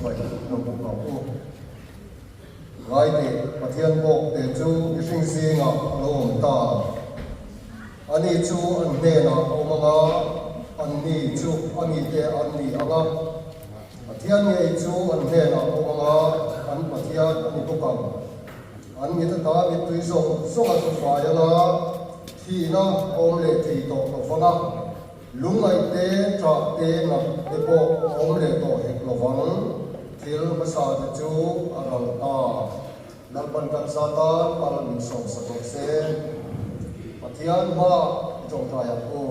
Chibai lo buk ang u. Ngai teh, Pathian bawk te chu mihring zingah a lo awm ta. Ani chu an hnenah a awm ang a, anni chu a mite an ni ang a. Pathian ngei chu an hnenah a awm ang a, an Pathian a ni bawk ang. An mit ata mittui zawng zawng a tufai ang a, thihna a awm leh thei tawh lo vang a. Lungngaih te, ṭah te, nat te pawh a awm leh tawh hek lo vang. Thil hmasa te chu a ral ta. Lalpan kan za tan mal min sawm sak rawh se. Pathian hma i ṭawngṭai ang u.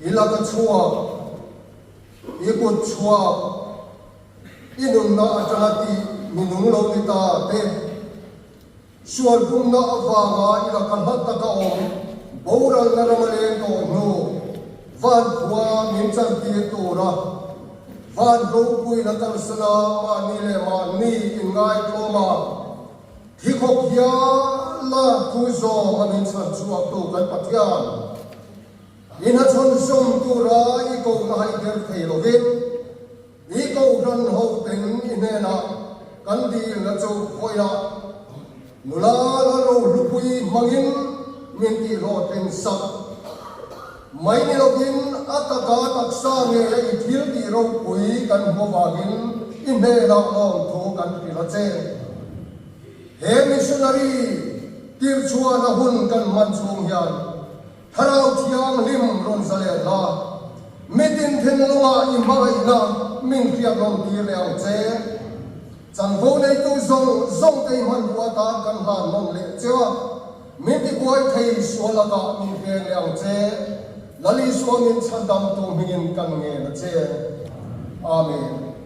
I laka chhuak, i kut chhuak, i nunna aṭanga tih mi nung lo ni ta te. Sual pumna avanga i laka hla taka awm boralna rama leng tawh hnu van khua min chantir tura van ropuina kalsana mahni leh mahni inngaihtlawm a, thi khawp hiala thu zawma min chhan chhuaktu kan Pathian i hnachawn zawm tura i kohna haider thei lovin, I kohhran hoten i hnenah kan dilna chu vawiah nula la rohlupui hmangin min tihhlawhtlin sak mai ni lovin a taka taksa ngeia i thil tih ropui kan hmu avangin i hnenah lawmthu kan hrilh a che. He missionary tirchhuahna hun kan hman chhung hian Thlarau Thianghlim rawn zalen la, mitin thinlungah i hmangaihna min hriat rawn tir leh ang che. Chanvo neitu zawng zawng te i hmanrua atan kan hlan nawn leh che a, min tibuai thei sual lakah min veng leh ang che. Lal Isua min chhandamtu hmingin kan ngen a che. Amen.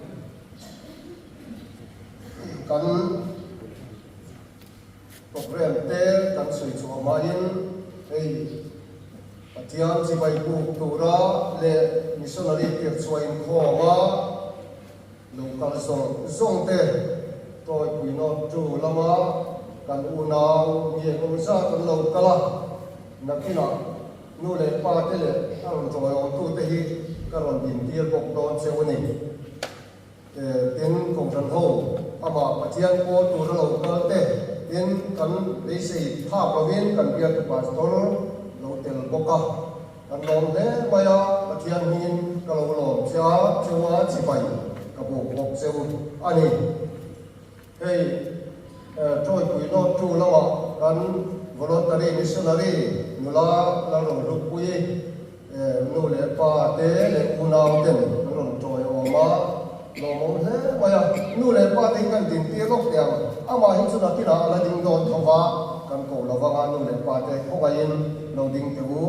Kan. Programme te kan sawi chhuah hmain hei Pathian chibai buk tura leh missionary tirchhuah inkhawm a lo kal zawng zawng te tawipui nawt tu lama kan unau mi eng emaw zat an lo kal a, nakinah nu leh pa te leh a rawn tawiawmtu te hi ka rawn intir bawk dawn cheu a ni. Tin, Kohhran ho amah Pathian pawl tura lo kal te, tin, kan beisei phak lovin kan bialtu pastor lo tel bawk a, kan lawm hle mai a, Pathian hmingin ka lo lawm che a, cheu a chibai ka buk bawk cheu a ni. Hei Tawipui North Tu lamah kan voluntary missionary nula Lalrohlupui nu leh pa te leh unau ten an rawn tawiawm a, lawmawm hle mai a. Nu leh pa te hi kan din tir lawk teh ang, amah hi chu nakinah a la ding dawn tho va, kan ko lo vang a, nu leh pa te khawngaihin lo ding teh u.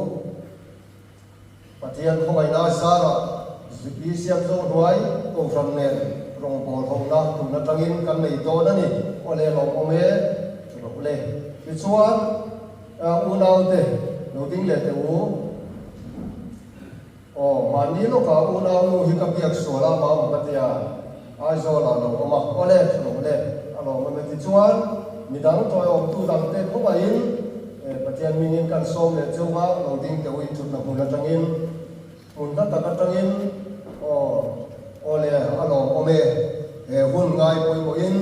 Pathian khawngaihna zarah Zipli Siamzawng hnuai Kohhran nen rawngbâwl hona tun aṭangin kan nei dawn a ni. Aw le lawmawm e, rawh le. Tichuan, unaute lo ding leh teh u. Aw, mahni lawkah unaunu hi ka biak sual a, Maum ka tia, Aizawlah lo awm a. Aw le, rawh le, a lawmawm e. Tichuan, midang tawiawmtu dangte khawngaihin Pathian mingin kan sawm leh cheu a, lo ding teh u inthutna hmun atangin, hmun hla tak atangin, aw, aw le, a lawmawm e, he hun ngai pawimawhin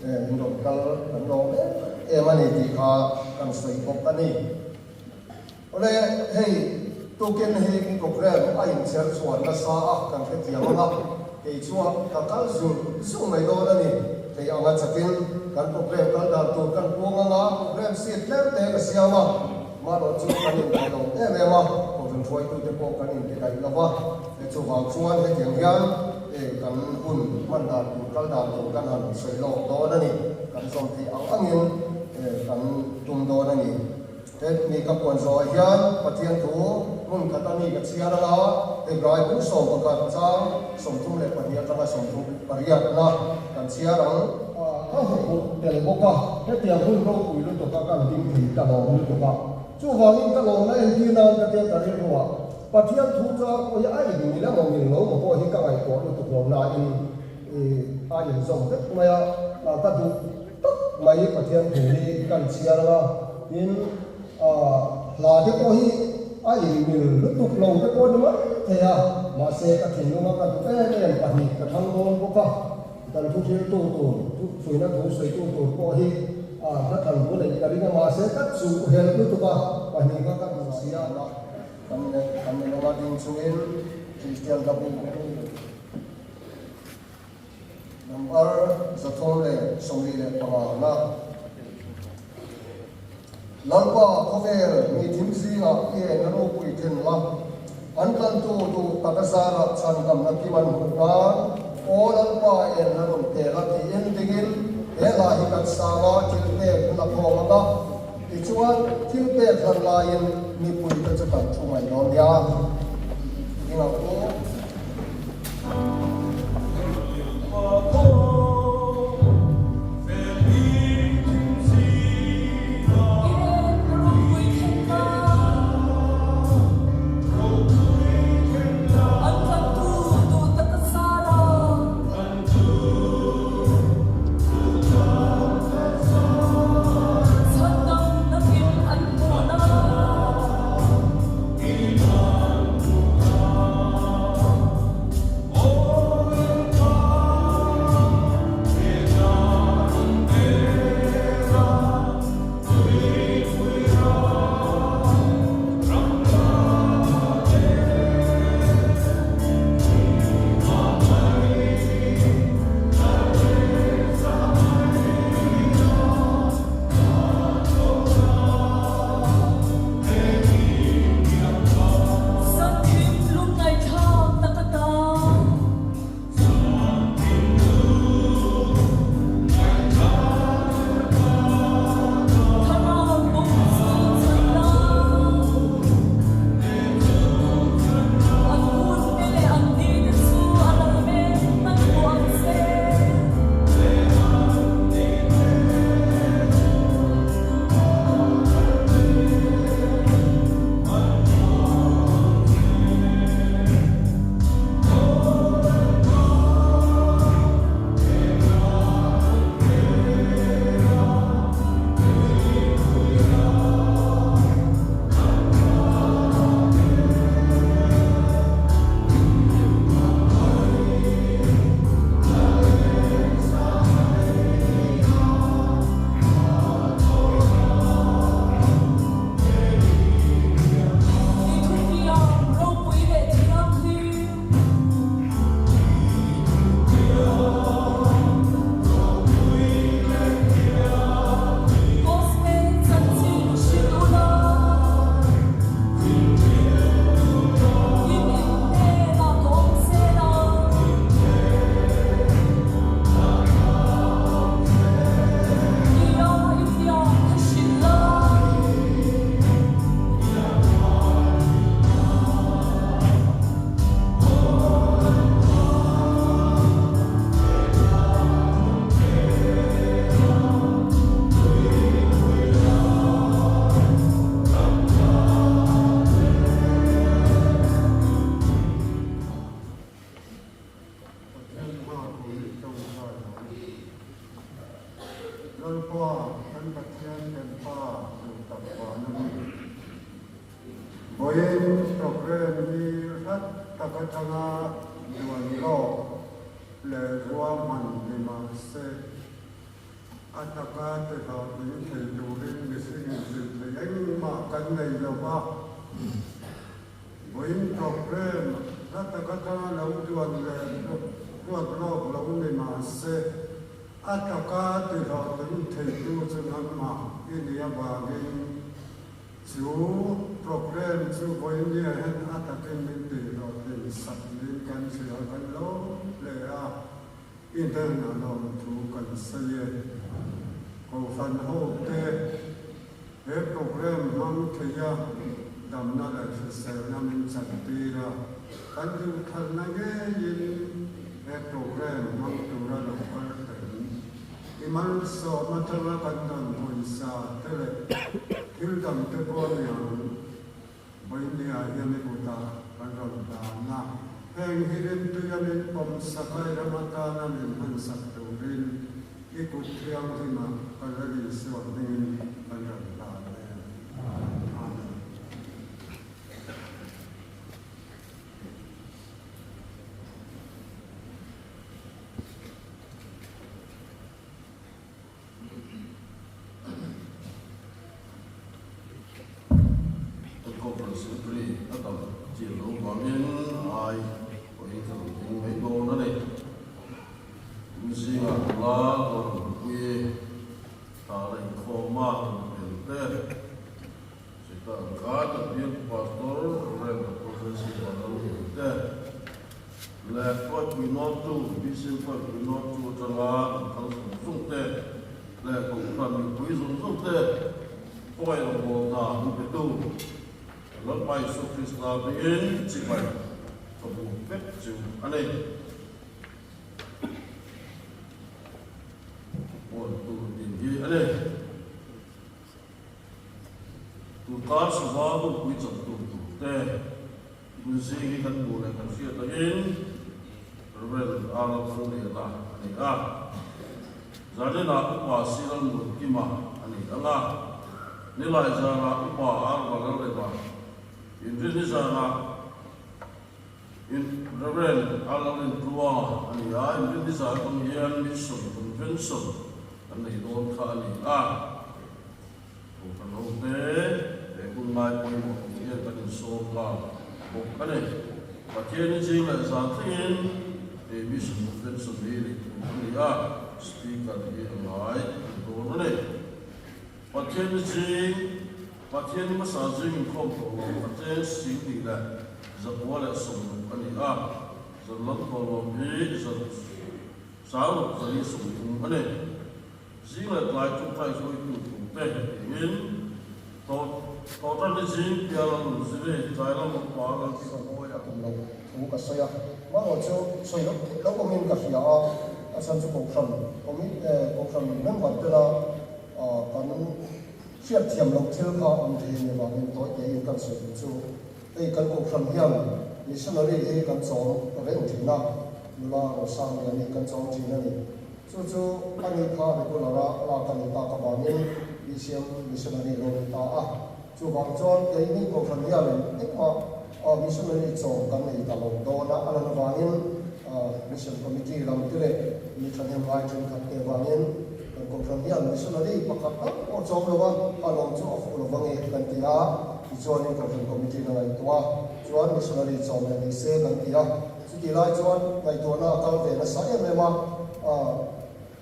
in rawn kal kan lawm em em a ni tih kha kan sawi bawk a ni. Awle, hei tukin hi programme a inchher chhuan nasa a, kan hrethiam ang a, kei chuan ka kal zur zur mai dawn a ni. Thei anga chakin kan programme kal dan tur kan puang ang a, programme seat tlem te ka siam a, mahrawh chu kan indaih lo em em a, kohhran hruaitute pawh kan intidaih lo va, he chuvang chuan hetiang hian kan hun hman dan tur kal dan tur kan han sawi lawk dawn a ni, kan zawm theih ang angin kan tum dawn a ni. He mi ka puan zawhah hian Pathian thu hmun khat a mi ka chhiar ang a, Hebrai bu 11 chang 32 atanga 38 na kan chhiar ang. Ka hmu tel bawk a, hetiang hun ropui lutuk a kan ding thei ka lawm lutuk a, chuvangin ka lawmna entir nan ka tia ka rilru a, Pathian thu chang pawh hi a in mil emaw mil lo maw pawh hi ka ngaihtuah lutuk lo nain a inzawm vek mai a, ka duh. Tak mai Pathian thu hi kan chhiar ang a, tin hla te pawh hi a inmil lutuk lo te pawh ni mai thei a. Mahse ka thinlunga ka duh em em pahnih ka thlang dawn bawk a, kan thu thiltu tur, thu fuihna thu sawitu tur pawh hi a hla thlan thu neih ka ring a, mahse ka chuh helh lutuk a, pahnih kha ka duh si a. Kan neih kan inawm a ding chungin Kristian hla bu number 375 na Lalpa khawvel mi thim zingah i en a ropui then la, an tlantu duh tak a zarah chhandamna kim an hmuh nan Aw Lalpa en a rawn pe la tiin dingin he hla hi kan sang a, thil pek hun a khawm ang a. Tichuan, thil pek hlan laiin mipuite chu kan thu mai dawn nia. Ding ang u. Pathian hma kum i tawngtai ang. Lalpa, kan Pathian kan Pa duhtak vana mi. Vawiin programme hi hlat tak atanga duan lawk leh ruahman ni mah se, a taka tihlawhtling thei turin mihring inhrilh theih engmah kan nei lo va. Vawiin programme hla tak atanga lo duan leh ruat lawk lo ni mah se, a taka tihlawhtling theitu chu nangmah i nih avangin Chu programme chu vawinia hian a takin min tihhlawhtlin sak niin kan hria kan lawm hle a, i hnenah lawmthu kan sawi e. Kohhran hote he programme hmang theia damna leh hriselna min chantir a, kan duhthalna ngeiin he programme hmang tura lo kal tel. I malsawm atanga kan dan pawisa te leh thil dang te pawh ni ang. Vawinia hian i kutah kan rawn dan a, heng hi rimtuia min pawm sak a, i ram atana min hman sak turin i kut thianghlimah ka la Isua hmingin kan rawn dan e. Amen. Tawipui Nawrtu, BCM Tawipui Nawrtu atanga kan kal zawng zawng te leh Kohhran mipui zawng zawng te khawngaih rawngbâwl hna min petu Lalpa Isua Krista hmingin chibai ka bûk vek chu a ni. Puan tur tih hi a ni. Tunkar sava hunpui chawp tur tur te hun zing hi kan hmuh leh kan hriat angin Rev. Arnold Thangliana a ni a. Zaninah Upa Siral Munkima a ni ang a. Nilai zanah Upa Arva Lalrema, Inrini zanah In Rev. Arnold Tluanga a ni a. Inrini zan atang hian Mission Convention kan nei dawn kha a ni a. Kohhran hote he hun ngai pawimawh tur hian kan insawm nghal bawk a ni. Pathian i zing leh zan thlengin he Mission Convention hi neih tur a ni a, Speaker hi a ngai a ni dawn a ni. Pathian i zing, Pathian i hmasa zing inkhawm tawh lo a cheng 1960 a ni a, zan lam tawhlawm hi zaruk saruk zali 30 a ni. Zing leh tlai ṭawngṭai hruaitu turte tiin Tawṭani zing pial a nun ziri tlai lam a par a ti. Sawi a tum lo thu ka sawi a, mahrawh chu sawi loh theih loh awmin ka hria a, a chhan chu Kohhran Kohhran member tela kan hriat thiam loh thil kha awm thei a nih vangin tawi tein kan sawi duh chu hei kan Kohhran hian missionary hi kan chawm reng thin a, nula Rosangliani kan chawm thin a ni. Chu chu a ni kha regular a lak a ni tak avangin BCM missionary lo ni ta a. Chuvang chuan keini Kohhran hianin engmah missionary chawm kan nei ta lo dawn a, a lan avangin Mission Committee lam te leh mi thahnem ngai thenkhat te avangin kan Kohhran hian missionary pakhat tak pawh chawm lo a, a lawm chu a fuh lo vang e kan ti a. Tichuanin Kohhran Committee na ngaihtuah chuan missionary chawm leh ni se kan ti a. Chutih lai chuan ngaihtuahna a kal ve nasa em em a,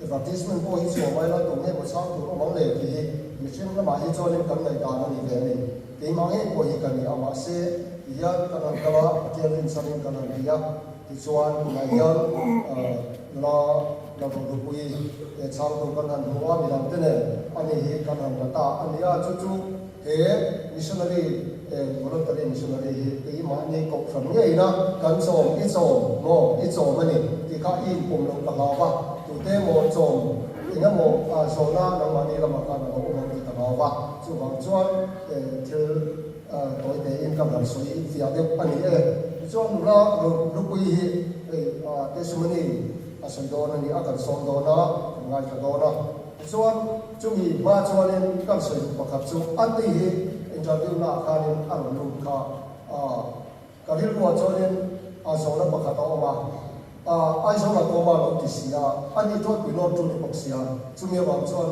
advertisement pawh hi chhuah mai la tur nge maw chhang tur awm ang le tih hi mihring lamah hi chuanin kan ngaihdan a ni ve a ni. Keimah ngei pawh hi ka ni a, mahse ti hian kan han kal a, Pathian rinchhanin kan han ti a, tichuan tunah hian nula la rawdupui chhang tur kan han hmu a, midangte nen ani hi kan han la ta a ni a, chu chu He missionary voluntary missionary hi keimahni kohhran ngeina kan chawm i chawm maw i chawm a ni tih kha i inpawm loh ka hlau va, tute maw chawm eng emaw zawhna nangmahni lamah khan a lo awm ang tih ka hlau va, chuvang chuan thil tawi tein ka han sawi fiah deuh a ni e. Tichuan nula Lupui hi hei testimony a sawi dawn a ni a, kan sawm dawn a, kan ngaithla dawn a. Tichuan, chumi hma chuanin kan sawi duh pakhat chu a ti hi interview naah khanin a rawn lut kha a, ka rilruah chuanin a zawhna pakhat a awm a, a Aizawl a kawm a lo ti si a, a ni chuan pui nawr tu ni bawk sia, chumi avang chuan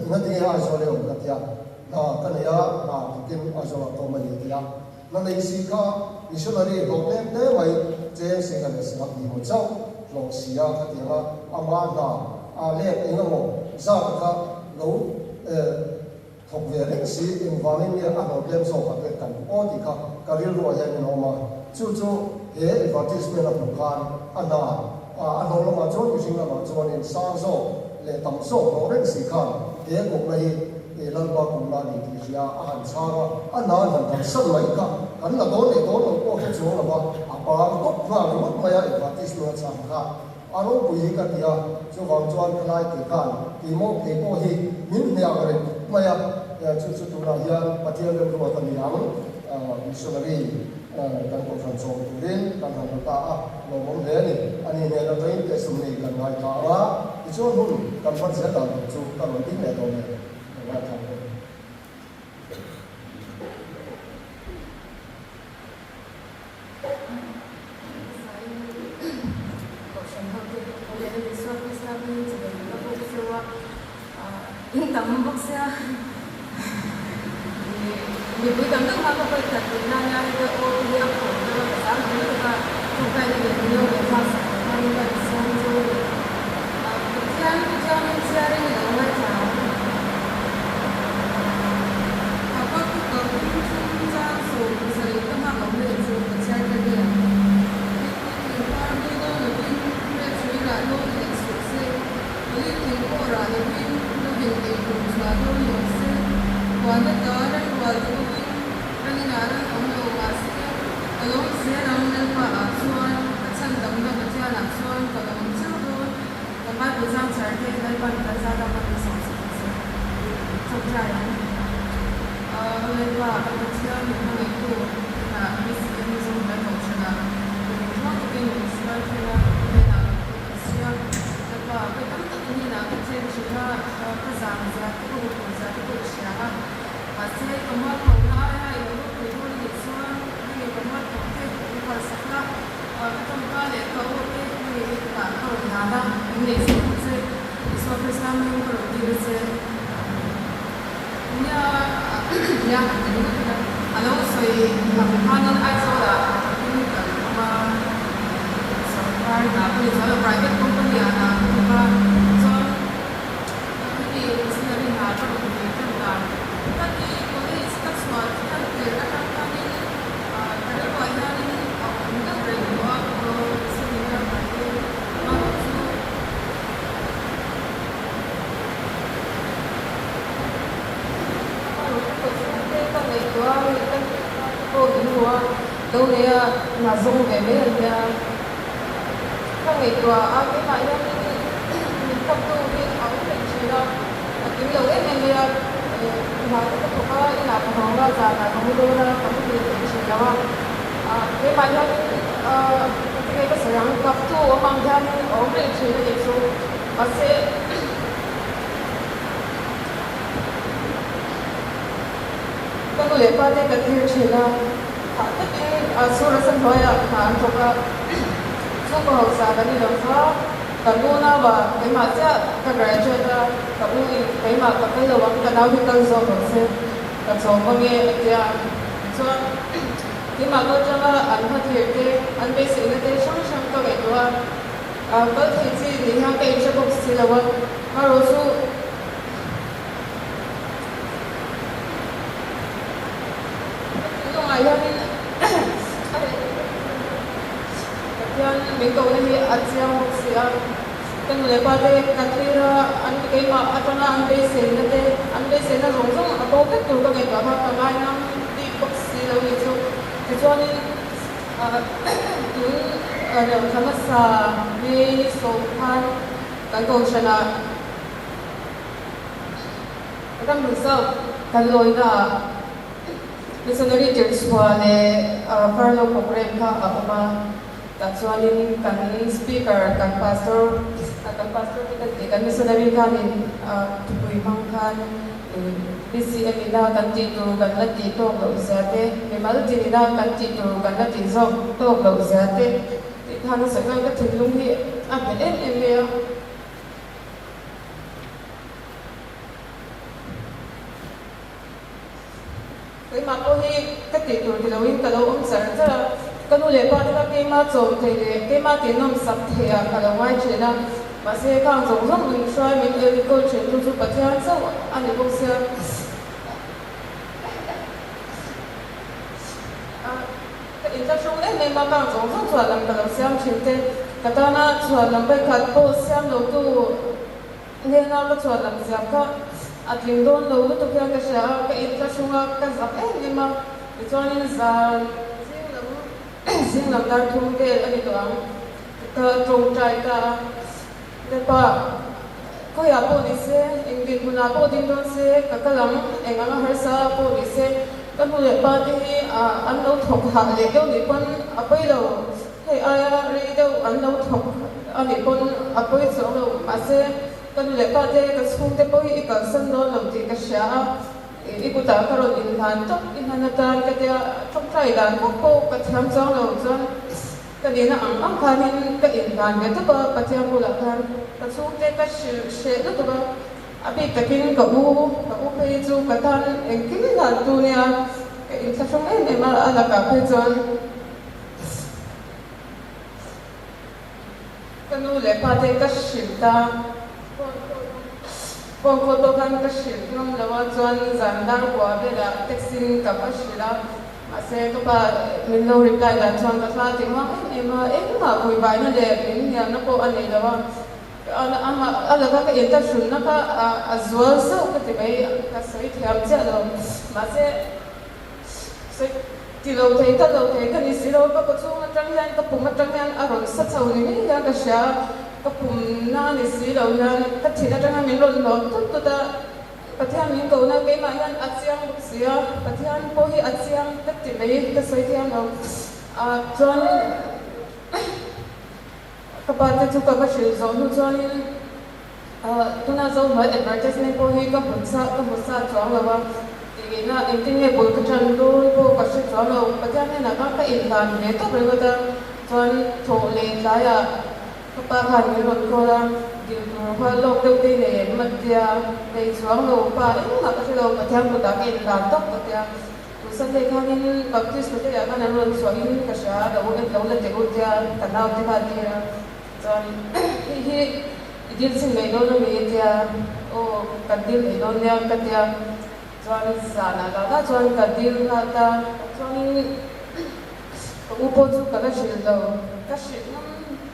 engatinge Aizawl i awm ka tia, hna ka nei a, hna thawkin Aizawl a kawm a ni a ti a, hna nei si kha missionary hlawh tlem hle mai, cheng singa leh singak ni maw chauh hlawh si a ka ti ang a, ama hna a let eng emaw zat kha lo thawk ve reng si, engvangin nge a hlawh tlem zawk a pek kan aw tih kha ka rilruah hian in awm a, chu chu he advertisement a hmuh khan a hna a hlawh lamah chuan mihring lamah chuanin sang zawk leh tam zawk hlawh reng si khan he kohna hi Lalpa kohna a ni tih hria a han chhang a, a hna an han kalsan mai kha kan la dawn leh dawn lo pawh hre chuang lo va, a bang tawp nghal ringawt mai a advertisement a chhang kha. A ropui hi ka ti a, chuvang chuan ka lai tih khan keimawh kei pawh hi min hniak reng khawp mai a, chu chu tunah hian Pathian remruat a ni ang, missionary kan kohhran chawm turin kan han la ta a, lawmawm hle a ni. Ani hnen atangin testimony kan ngaithla ang a, tichuan hun kan hman zel dan tur chu ka rawn ding leh dawn e, ka ngaithla ang e. Kohhran hote leh Isua Krista hming chi nei ka bawk zeuh a, in tam bawk sia mipui tam deuh kha ka pawi khat tih nan a heta aw te hi a khawm deuh a ka zam thei lutuk a, tawngtaina leh min lo ngaihthlak sak tur khan ka insawm chu a ni. Pathian chu chuanin chhiarin i lo ngaithla ang. Habakkuk-a hming chungchang 17 ka hma awm leh chu ka chhiar ta nge? Thingpui thing par hlui dawn Huan ata ran rual te bawkin ran inah ran awm lo mahse ka lawm zel ang Lalpa ah chuan ka chhandamna Pathian ah chuan ka lawm cheu dawn kan Bible zang char te Lalpan kan zat a hman hmasa awm sak se chawngchai ang Aw Lalpa ka Pathian min hmangaihtu inah BCM Mizo Hmai Kohhran ah kum tluang takin min hruai thleng a hnenah kan thu kan sawi a Lalpa ka tam tak in inah ka chen thin a ka zam zia te ka huphurh zia te pawh i hria a mahse ka mualpho na aia i lo ropui dawn a nih chuan nge ka mualpho te i phalsak la ka tawngka leh ka aw te nge i kutah ka rawn hlan a min neih sak ang che Isua Krista hming ka rawn tir a che Amen. Nia nia han ti ringawt ila a lo sawi ang khanin Aizawlah in kan awm a sorkar hna ka ni chuan lo private company ah hna ka thawk a chuan hemi missionary hna ka rawn dil tan dan ka ni college ka chhuah tan tirh atang khanin ka rilruah hianin a awm deuh reng tawh a missionary a kal te amaherawhchu chu Ka chhungte ka ngaihtuah a, hei ka hna te pawh min hmu a, lo nei a, hna zawng ve mai an nia. Ka ngaihtuah a, keimah hianin min kaptu hi a awm reng thin a, a kim lo em em mai a, hna te ka thawk a, inah ka hawng a, zanah ka mu dawn a, ka mu thei thei thin lo a, keimah hianin tinge ka sawi ang, kaptu awm ang hianin a awm reng thin a nih chu, mahse. Ka nu leh pa te ka thlir thin a, hah takin sur a sa hnuaiah hna an thawk a, chhungkaw hausa kan ni lo kha kan unau ah keimah chiah ka graduate a, ka u in keimah ka kal lo ang ka nau hi kal zawk rawh se ka chawm ang e a tia, tichuan keimah ka atanga an hmathlir te an beiseina te hrang hrang ka ngaihtuah a, kal thei chi ni hian ka inhre bawk si lo a, marawh chu. Ka thinlungah hianin Pathian min kohna hi a chiang bawk si a, ka nu leh pa te ka thlir a, an keimah atanga an beiseina te, an beiseina zawng zawng a bo vek tur ka ngaihtuah kha ka ngai ngam bik bawk si lo ni chu. Tichuanin tun reuh thla hmasa May sawm khan kan kohhranah, Ram Reserve kan lawina ah Missionary tirhchhuah leh Furlough Programme kha a awm a, tah chuanin kan Speaker, kan Pastor, kan Pastor te kan tih kan Missionary khanin thupui hmang khan BCM ina kan tih tur kan la tih tawk loh zia te, mimal tin ina kan tih tur kan la tih zawk tawk loh zia te tih khan a sawi khan ka thinlung hi a nghet em em mai a. Keimah pawh hi ka tih tur ti loin ka lo awm char char a, ka nu leh pa te kha keima chawm thei leh keima tih nawm sak thei ah ka lo ngai thin a, mahse khang zawng zawng min hruai min enkawl thin tu chu Pathian chauh a ni bawk sia. Ka inthlahrung em em a, kang zawng zawng chhuah lam ka lo siam thin te, ka tana chhuah lam vekhat pawh siam lo tu hnena ka chhuah lam siam kha a tling dawn lo lutuk hian ka hria a, ka inthlahrung a, ka zak em em a, tichuanin zan zing lam zing lam dar thum vel a ni tawh ang, ka tawngtai ta a, Lalpa khawiah pawh ni se, eng dinhmunah pawh ding dawn se, ka kal ang, eng anga harsa pawh ni se, ka nu leh pa te hi an lo thawk hah leh deuh nih pawn a pawi lo, hei aia rei deuh an lo thawk a nih pawn a pawi chuang lo, mahse ka nu leh pa te ka chhungte pawh hi i kalsan dawn lo tih ka hria a, i kutah ka rawn inhlan tawp i hman atan ka tia tawngtai dan vak pawh ka thiam chuang lo chuan. Ka nihna ang ang khanin ka inhlan ve tawp a, Pathian bulah khan ka chhungte ka hrilh hreh lutuk a, a bik takin ka u, ka u phei chu ka tan engkim hlan tu nia ka inthlahrung em em a, a lakah phei chuan ka nu leh pa te ka hrilh ta, phone call pawh khan ka hrilh ngam lo a, chuan zan dar kua velah text in ka va hrilh a. Mahse ka pa min lo reply dan chuan ka thla ti muang em em a, engmah vui vaina leh min hniamna pawh a nei lo a. A laka ka intahrunna kha a zual sauh ka ti mai, ka sawi thiam chiah lo. Mahse, sawi ti lo thei ta lo thei ka ni si lo, ka kawchhung atang hian, ka pum atang hian a rawn sa chho ni mai hian ka hria. Ka pumna ni si lo hian ka thin atang hian min rawn hlawm tut tut a, Pathian min kohna keimah hian a chiang bawk si a, Pathian pawh hi a chiang ka ti mai, ka sawi thiam lo. Chuan. Ka pa te chu ka va hrilh zawh hnu chuanin tuna Zohnuai advertisement pawh hi ka hmu sa ka hmu sa chuang lo a, tihngihna engtin nge bul ka ṭan dawn pawh ka hre chuang lo. Pathian hnenah khan ka inhlan ve tawp ringawt a, chuan thawh leh tlaiah ka pa khan min rawn call a, dil tur kha lawk deuh te nei em a tia, nei chuang lo pa engmah ka hre lo, Pathian kutah ka inhlan tawp ka tia. Tu Sunday khanin Baptist hotel ah khan an rawn chhuahin ka hria a, lo en lo la teh u tia ka nau te kha a tir a, chuan hei hi i dil chhin mai dawn ami tia, aw kan dil mai dawn nia ka tia, chuan zanah lah lah chuan ka dil nghal ta, chuanin ka u pawh chu ka la hrilh lo, ka hrilh ngam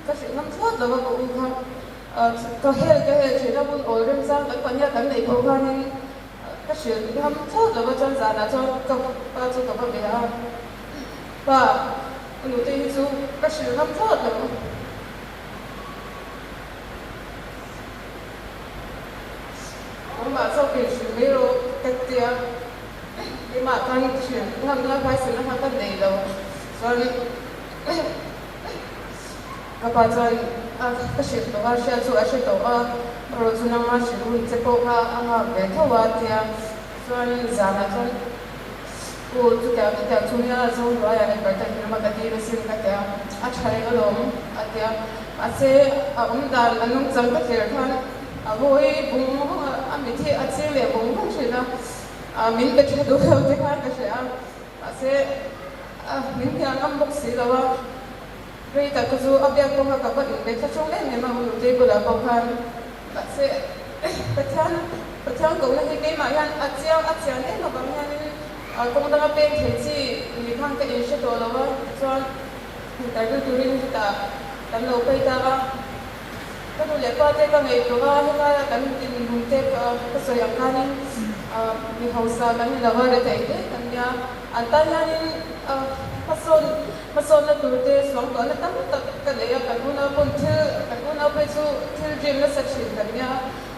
ka hrilh ngam thlawt lo a ka u kha, ka hel ka hel thin a hun awl remchang kan pahniha kan neih pawh khanin Ka hrilh ngam thlawt lo a chuan zanah chuan ka pa chu ka va be a, Pa, ka nute hi chu ka hrilh ngam thlawt lo. Nangmah chauh in hrilh mai rawh ka ti a, keimah khan hrilh ngamna hmaisana kha ka nei lo. Chuan ka pa chuan a ka hrilh tawh a, hriat chu a hre tawh a, erawh chu nangma hrilh hun che pawh kha a nghak ve tho a tia chuan zanah chuan u chutiang chutiang chu nia zo hnuaiah advertisement lam a ka dil asin ka tia a tha reng alawm a tia mahse a awm dan a nungchang ka thlir khan a hawi bung bung a a mit hi a ching leh bung bung thin a min pe tha duh lo te khan ka hria a. Mahse, min hnial ngam bawk si lo a, rei tak ka chu a biak kawnga ka va inbe thla ṭawng em em a, u Nutei bulah pawh khan. Mahse, Pathian, Pathian kohna hi keimah hian a chiang a chian em avang hianin kawng danga peng thei chi ni khan ka inhre tawh lo a, tichuan interview turin hetah kan lo phei ta a. Ka nu leh pa te ka ngaihtuah a, helaia kan inhmun te ka sawi ang khanin mi hausa kan ni lo a, retheih te kan nia. An tan hianin hmasawn hmasawnna tur te suangtuahna tam tak ka nei a, kan unau pawn thil kan unau phei chu thil dream nasa thin kan nia.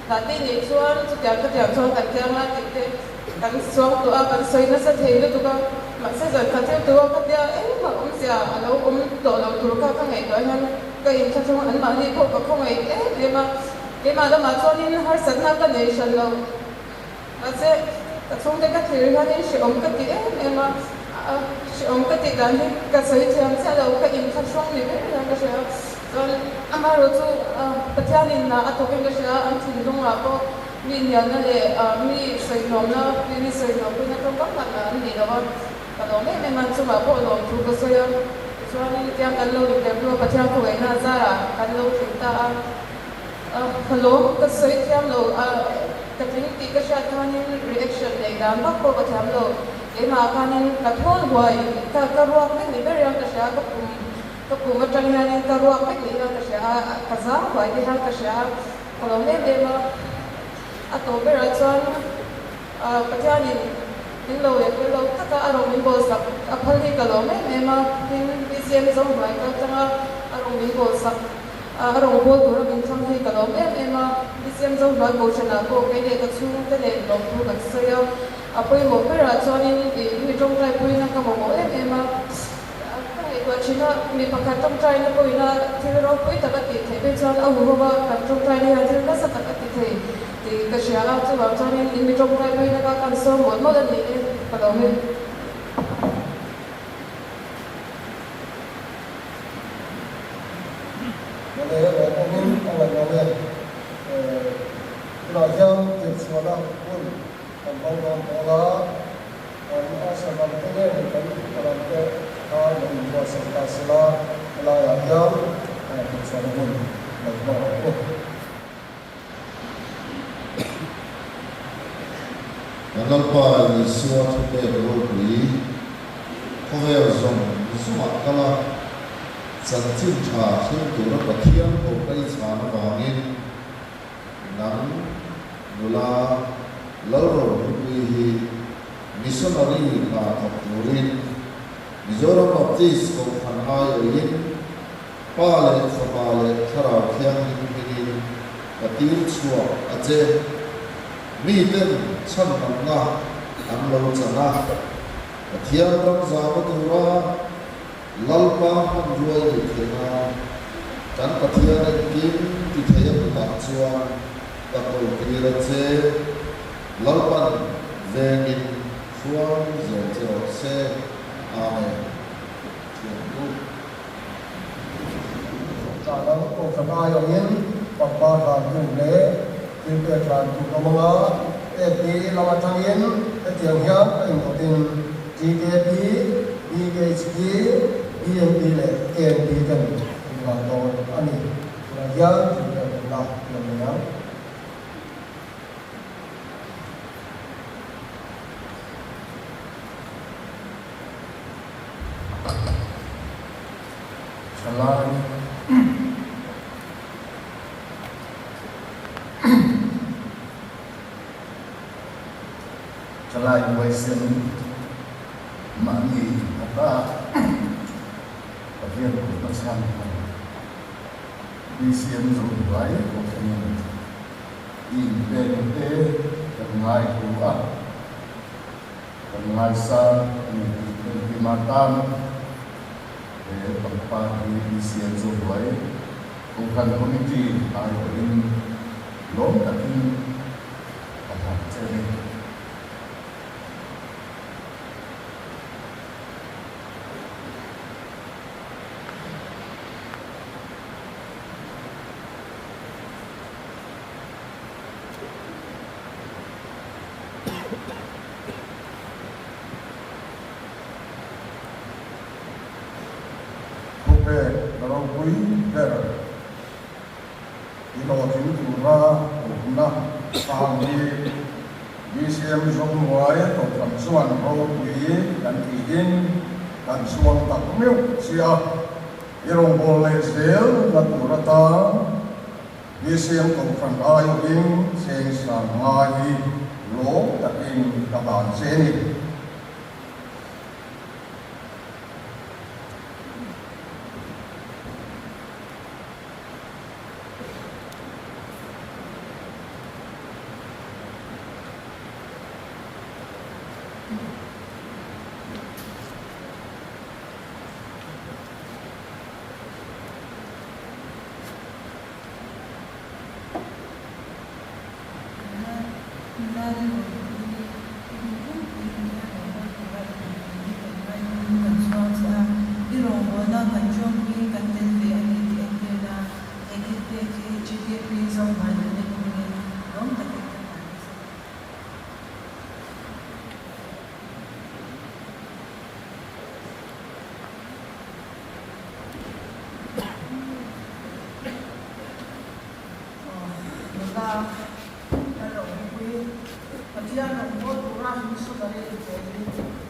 Hlahte nei chuan chutiang khatiang chuan kan tiang a tih te kan suangtuah a, kan sawi nasa thei lutuk a. Mahse zan khat thil tura ka tia engmah awmzia a lo awm tawh lo tur kha ka ngaihtuah hian Ka inthlahrung anmahni pawh ka khawngaih em em a, keimah lamah chuanin harsatna ka nei hran lo. Mahse, ka chhungte ka thlir hianin hrehawm ka ti em em a, hrehawm ka tih dan hi ka sawi thiam chiah lo, ka inthlahrung ni ber hian ka hria. Chuan amaherawh chu Pathianin a thawkin ka hria, an thinlungah pawh mi hnialna leh mi sawihnawmna, mi sawihnawmpuina tawngkam hmanna an nei lo a. Ka lawm em em a, chungah pawh lawm thu ka sawi a, tichuanin tiang kan lo interview a, Pathian khawngaihna zarah kan lo tling ta a, ka lawm ka sawi thiam lo a, ka tling tih ka hriat khanin reaction nei dan vak pawh ka thiam lo, keimah khanin ka thawl huai ka ka ruak vek ni ber hian ka hria, ka pum ka pum atang hianin ka ruak vek ni hian ka hria a, ka zang huai te hian ka hria a, ka lawm em em a, a tawp berah chuan. Pathianin min lo leh fel lo taka a rawn min bawlsak a phal hi ka lawm em em a, tin BCM Zohnuai kal tanga a rawn min bawlsak a rawn bawl tura min thlang hi ka lawm em em a, BCM Zohnuai Kohhranah pawh kei leh ka chhungte nen lawmthu kan sawi a, a pawimawh berah chuanin ih mi tawngtai puina ka mamawh em em a, ka ngaihtuah thin a, mi pakhat tawngtaina pawhin a thil ropui tak a tih theih phei chuan a huhova kan tawngtaina hian thil nasa tak a ti thei. Tih ka hria a, chuvang chuanin in mi tawngtai pawhin a ka kan sawm mawlh mawlh a ni e, ka lo hmel. Mawle lawmawmin a ngaih lo e. Tunah hian tirchhuahna hun kan hmang dawn tawh a, kan Asha lam te nen kan upa lam te kha lo inbuatsaih ta sela, helaiah hian tirchhuahna hun lo hmang ang u. Kan Lalpa Isua thupek ropui khawvel zawng zawngah kal a, chanchin tha thleng tura Pathian kohna i chhan avangin. Nula Lalrohlupuii hi Missionary hna thawk turin Mizoram Baptist Kohhran aiawhin Pa leh Fapa leh Thlarau Thianghlim hmingin ka tir chhuak a che. Miten chhanhlamna an lo chan a, Pathian ram zahna tura Lalpa hmanruai nih theih nan kan Pathian engkim ti thei a kutah chuan ka kawltir a che. Lalpan vengin hruai zel che rawh se. Amen. Thiannu. Chahlang Kohhran aiawhin pangpar hlantu leh thilpek hlantu ka hmang a, AP lam atangin hetiang hian a inpawtin TKP, BHP, BNP leh KNP ten an hlan dawn a ni. Tunah hian thilpek awmna i lo nei ang. Thalai Thalai huaisen mahni innghat a, Pathian kut a chhan hman BCM Zohnuai Kohhranin i inpekna te kan ngai hu a. Kan ngaisang a ni tih engkim atan he pangpar hi BCM Zohnuai Kohhran Committee aiawhin lawm takin ka hlan che a ni. Thupek ropui ber i hlawhtling tura awmna sang hi BCM Zohnuai Kohhran chuan ropui kan tiin kan chhuang tak meuh chiah a, i rawngbâwl leh zel na tur atan BCM Kohhran aiawhin cheng sang ngai hi lawm takin ka dan che a ni. Nula ka ropui Pathian rawngbâwl tura missionary inpawh hi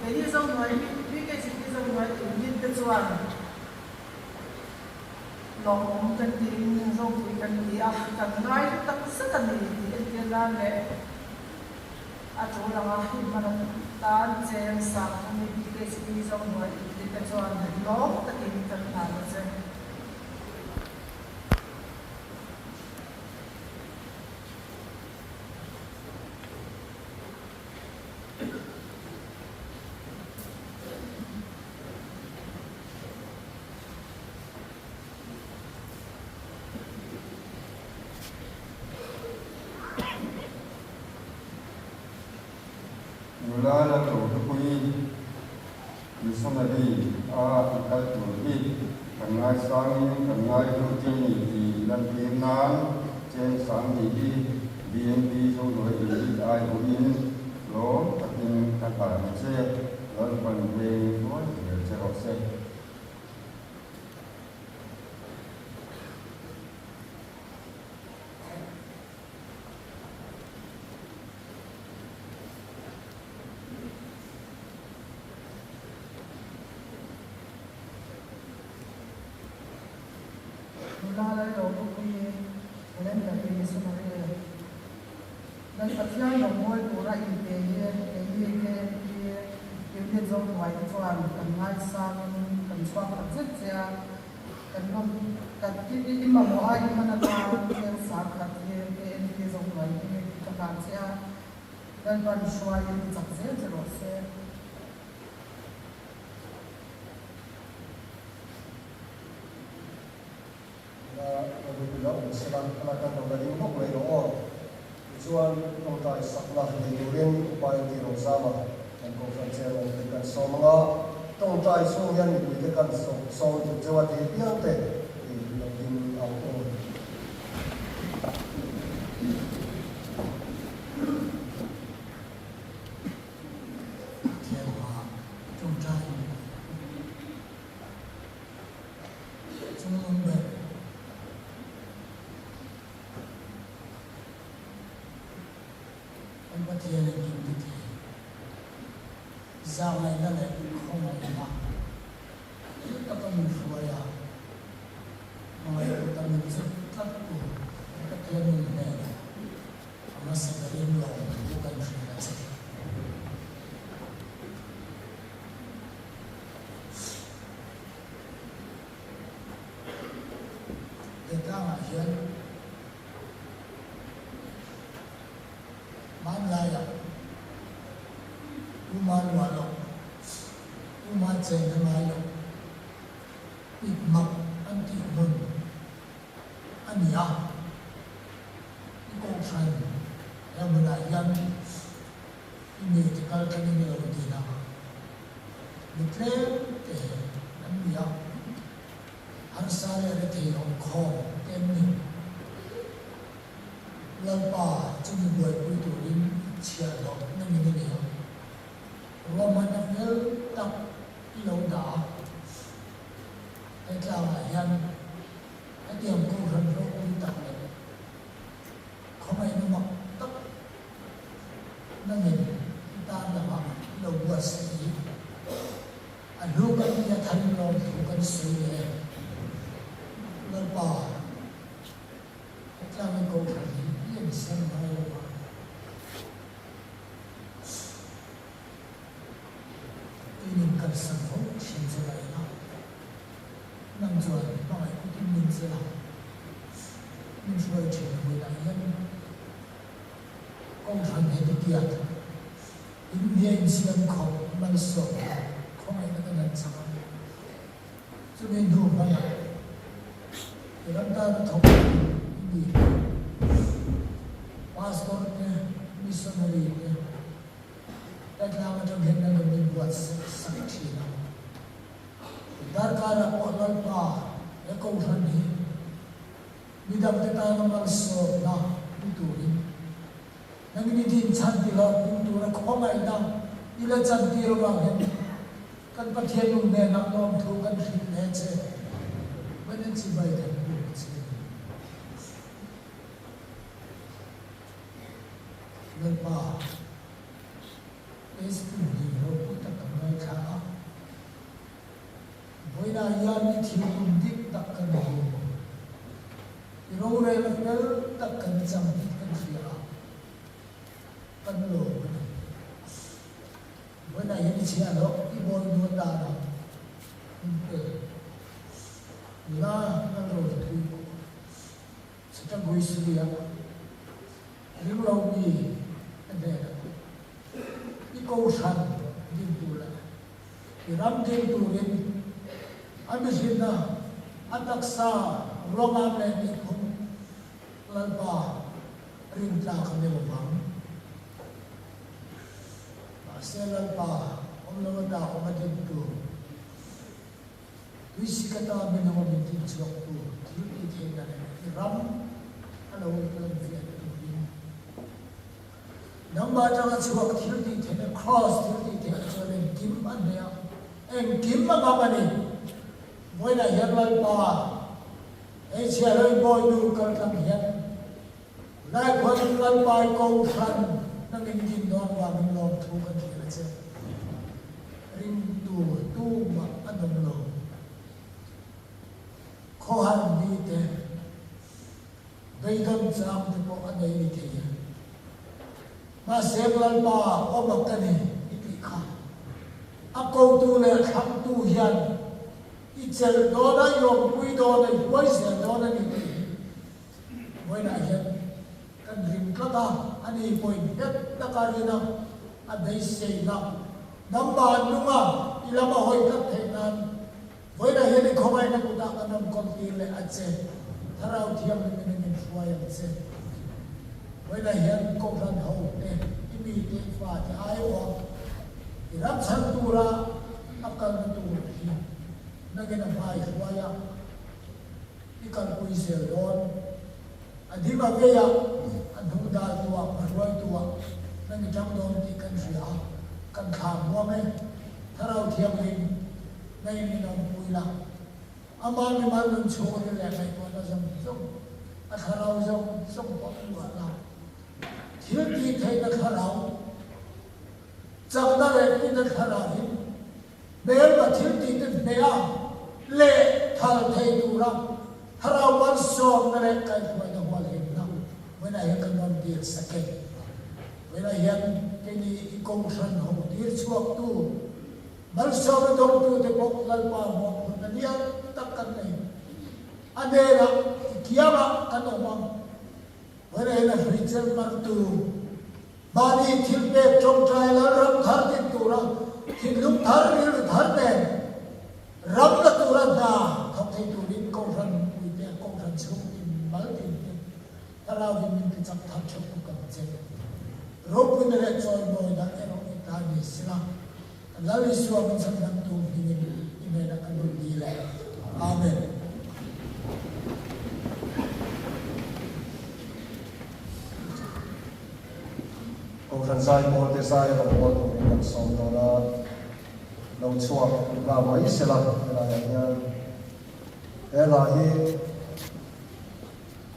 keini Zohnuai BKCP Zohnuai inhmin te chuan lawmawm kan tiin ropui kan ti a, kan ngai tak zet a ni tih entir nan leh A tul anga i hman tan cheng sang thumi BKCP Zohnuai inhmin te chuan lawm takin kan hlan a che. Nula la lo hlupui missionary a i kal tur hi kan ngaisangin kan ngaihlu che ni tih lantir nan cheng sang ni hi BNP Zohnuai Unit aiawhin lawm takin ka hlan a che, Lalpan veng hruai zel che rawh se. Nula Lalropuii Calendar hi missionary Lal Pathian rawngbâwl tura inpe hi keini KMP unit zawngtuai te chuan kan ngaisangin kan chhuak tak zet che a, kan lawm kan i i mamawh a i hman atan cheng sangkhat hi KMP zawngtuai hi ka hlan che a, Lalpan hruaiin ti chak zel che rawh se. La Rohlupuia awm sela a la kan lo la ding bawk mai rawh aw. Tichuan tawngtai sakna nei turin upa in tih rozama kan kohhran chairman te kan sawm anga tawngtai chhung hian mipuite kan sawm duh cheu a tih piang te i lo ding ang u. Pathian hmaah tawngtai in Chungnung ber. Kan Pathian engkim ti thei. Zahngaihna leh khawngaihna thil taka min hruai a, hmangaih kuta min zut tlat tu kan Pathian min hnenah a hmasa berin lawmthu kan hrilh a che. He tlangah hian hmanlaiah Puma luah loh, Puma chen a ngai loh, pik mak an tih hmun a ni a. I kohhran he hmunah hian i mite kal tangin i lo din a, mi tlem te an ni a, harsa leh rethei awm khawm te an ni. Lalpa chumi buaipui turin chhiahhlawh nangin i nei a, ruahmanna fel tak i lo dah a, he tlangah hian hetiang kohhran ropui tak leh khawngaihna mak tak nangin i tan lama i lo buatsaih hi a hnu kan nia tharin lawmthu kan sawi leh e. Lalpa, hetlanga kohhran hi i ensan ngai lo a. Tin in kalsan fo thin che la ila, nang chuan hmangaih kutin min chelh a, min hruai thin a hmuinah hian Kohhran he tiat in hne insiam khawp malsawm a khawngaihna kan han chang a, chumi hnu hmanah i ram tana thawk i ni Pastor te, Missionary te tlatlang atang hian nan rawn inbuatsaih sak thin a. Darkarah pawh Lalpa he Kohhran hi Midangte tana malsawmna ni turin nangin i din chhan ti lo hming tura khawngaihna i la chantir avangin kan Pathian nung hnenah lawmthu kan hrilh leh che. Vawiin chibai kan buk a che. Lalpa, testimony ropui tak kan ngaithla a. Vawiinah hian i thil tum dik tak kan hmu. I rorel a fel tak kan chang tih kan hria a, kan lawm a ni. Vawiinah hian i chhiah loh, i bawi nuan danah min pe. Nula nan rawn thui bawk. Chitaguisri-a ringlo mi a hnenah i kohhran din tur leh I ram ding turin a mihrinna, a taksa ruangam leh nihphung Lalpa rintlak a ni lo vang. Mahse Lalpa awm lo ata awm a dingtu, tuisikata minung a min dinchhuaktu thil tih theihna leh i ram a lo lan fiah turin Nangmah atanga chhuak thil tih theihna, Kraws thil tih theihna chuan engkim a hneh a, engkim a ngam a ni. Vawiinah hian Lalpa, hmeichhia hlawih bawinu kal tlang hian Laikhuan Lalpa i kohhran nangin din dawn vangin lawmthu kan hrilh a che. Ringtu tumah an awm lo. Khawhar mite. Beidawn chang te pawh a nei ni thei a. Mahse Lalpa awm a ka ni i tih kha. A kotu leh a thlangtu hian i chelh dawn a, i awmpui dawn a, i huai zel dawn a ni tih hi vawiinah hian kan ring tlat a, ani pawhin nghet taka rin a, a beiseina nangmah nunga i lama hawi tlat theih nan vawiinah hian i khawngaihna kutah kan rawn kawltir leh a che, Thlarau Thianghlimin min hruai ang che. Vawiinah hian Kohhran ho te, i mite, i fate aiawha i ram chhan tura a kalna tur hi nangin a hmai hruai a, i kalpui zel dawn. A ding a vei a, a hnung dal tuah, a hruai tuah nang i tang dawn tih kan hria a, kan thla muang e. Thlarau Thianghlim, nangin min awmpui la. Amah mimal nun chhung ri leh ngaihtuahna zawng zawng, a thlarau zawng zawng pawh a luah la. Thil tih theihna thlarau, chakna leh tina thlarauin hmelma thil tihte hneha leh thal thei tura thlarau malsawmna leh kaihhruaina hualhimna vawiinah hian kan rawn dil sak e. Vawiinah hian keini i kohhran ho tir chhuaktu, malsawmna dawngtute pawh Lalpa mawhphurhna lian tak kan nei. A hnenah i kiangah kan awm ang. Vawiinah hian a hrui chel martu Mahni thil pek tawngtai Lalram thar din tura thinlung thar rilru thar nen ram la tura hna thawk thei turin Kohhran puite a Kohhran chhung tin mal tin te Thlarauin min ti chak thar theuh bawk ang che. Ropuina leh chawimawina erawh i ta ni sila kan Lal Isua min chhanhlamtu hmingin i hnenah kan rawn dil e. Amen. Kohhran zai pawl te zai rawn bawl turin kan sawm dawn a, lo chhuak nghal mai sela helaiah hian he hla hi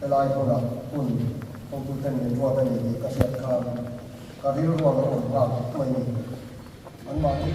helai hmunah hun hotuten min ruat a ni tih ka hriat khan ka rilru a lo awm nghal mai a ni. Anmahni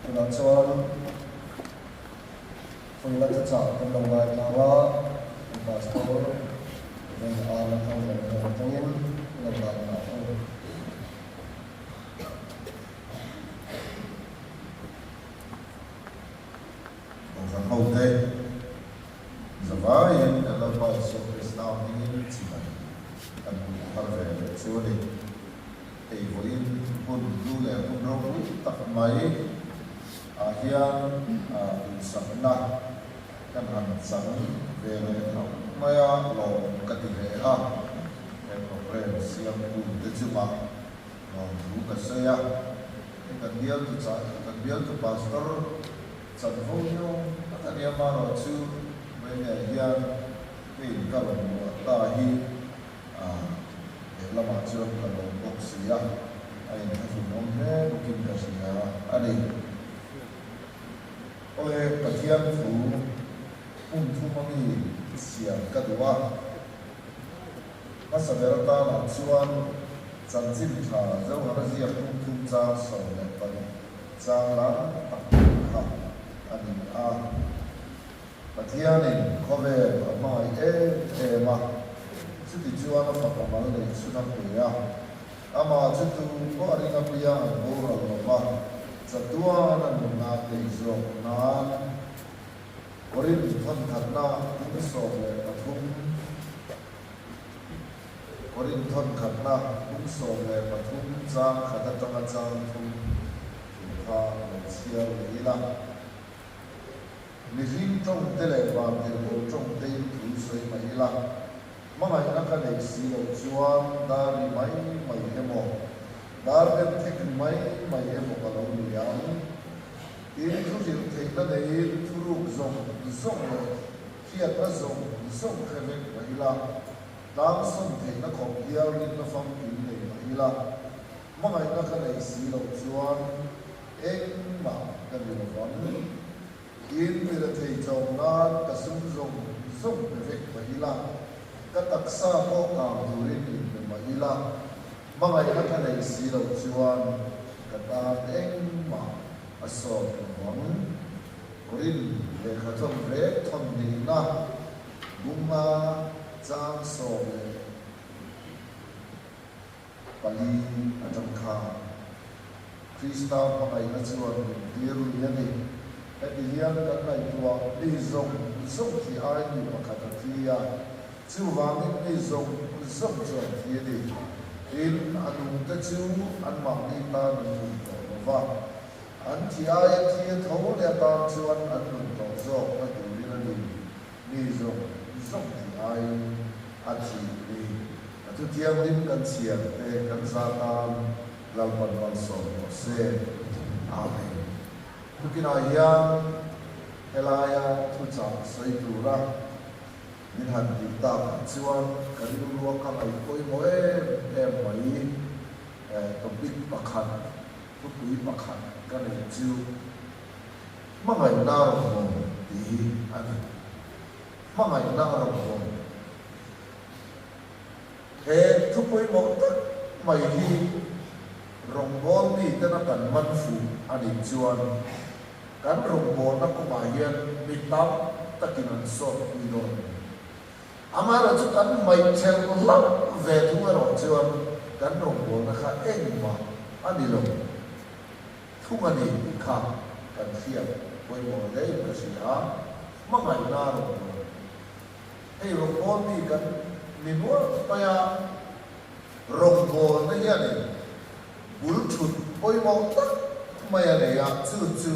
Tunah chuan fuihna thuchah kan lo ngaithla ang a, kan Pastor Ven Ana Thangven hnen atangin lo ngaithla ang. Kohhran hote zavaiin kan Lalpa Isua Krista hmingin chibai kan hmu thar ve leh chu a ni. Hei vawiin hun hlu leh hun ropui tak mai ah hian duhsakna kan han chang ve leh hlauh mai a, lawm ka ti hle a, he programme siamtu te chungah Lawmthu ka sawi a, hei kan bialtu chah kan bialtu pastor chanvo nio tak a nia marawh chu Vawinia hian keiin ka rawn luah ta hi ah lehlamah chuan ka lawm bawk si a, a inthlahrunawm hle bawkin ka hria a ni. Awle Pathian thu hmun thum ami siam ka duh a. Hmasa ber atanah chuan chanchin tha Zohara ziak tum thum chang 16 chang lar tak tur kha a ni a. Pathianin khawvel a hmangaih em em a, chuti chuan a fapa mal neih chhun a pe a. Amah chu tu pawh a ring apiang an boral lo va, chatuan a nunna neih zawk nan. Korinth thawnkhatna kum 13 Korinth thawnkhatna kum 13 chang khat atanga chang thum thu kha lo chhiar leh ila. Mihring tawngte leh vantirhkoh tawngtein thu sawi mai ila, hmangaihna ka neih si loh chuan dar ri mai mai emaw, dar ben thek ri mai mai emaw ka lo ni ang. Tin, thu hrilh theihna neiin thuruk zawng zawng leh hriatna zawng zawng hre vek mah ila, tlangsawn theihna khawp hial rinna famkim nei mah ila, hmangaihna ka neih si loh chuan engmah ka ni lo vang. Tin, mi rethei chawm nan ka sum zawng zawng pe vek mah ila, ka taksa pawh kang turin inpe mah ila, Hmangaihna ka neih si loh chuan ka tan engmah a sawt lo ang. Korin lehkha thawn rek thawn nihna bunga chang 14 atang khan Krista hmangaihna chuan min tir lui a ni. Heti hian kan ngaihtuah mi zawng zawng thi ai mi pakhat a thi a. Chuvangin mi zawng zawng chu an thi a ni. Tin, a nungte chu anmahni tan an nun tawh lo va, an thi aia thi a tho leh atan chuan an nun tawh zawk na turin a ni. Mi zawng zawng thi aiin a thi ni. A thu thianghlim kan chhiar te kan za tan Lalpan malsawm rawh se. Amen. Tukinah hian helaia thuchah sawi tura Min han tih takah chuan ka rilrua ka ngaih pawimawh em em mai. Topic pakhat, thupui pakhat ka neih chu Hmangaihna rawngbawm tih hi a ni. Hmangaihna rawngbawm. He thu pawimawh tak mai hi rawngbâwl mitena kan man fuh a nih chuan kan rawngbâwlna kawngah hian mi tam takin an sawt pui dawn a ni. Amaherawhchu chu kan hmaichhelh hlauh ve thung erawh chuan kan rawngbâwlna kha engmah a ni lo thung a ni tih kha kan hriat pawimawh hlein ka hria a, hmangaihna rawngbâwl. Hei rawngbâwl mi kan ni nual mai a, rawngbâwlna hianin bul thut pawimawh tak mai a nei a, chu chu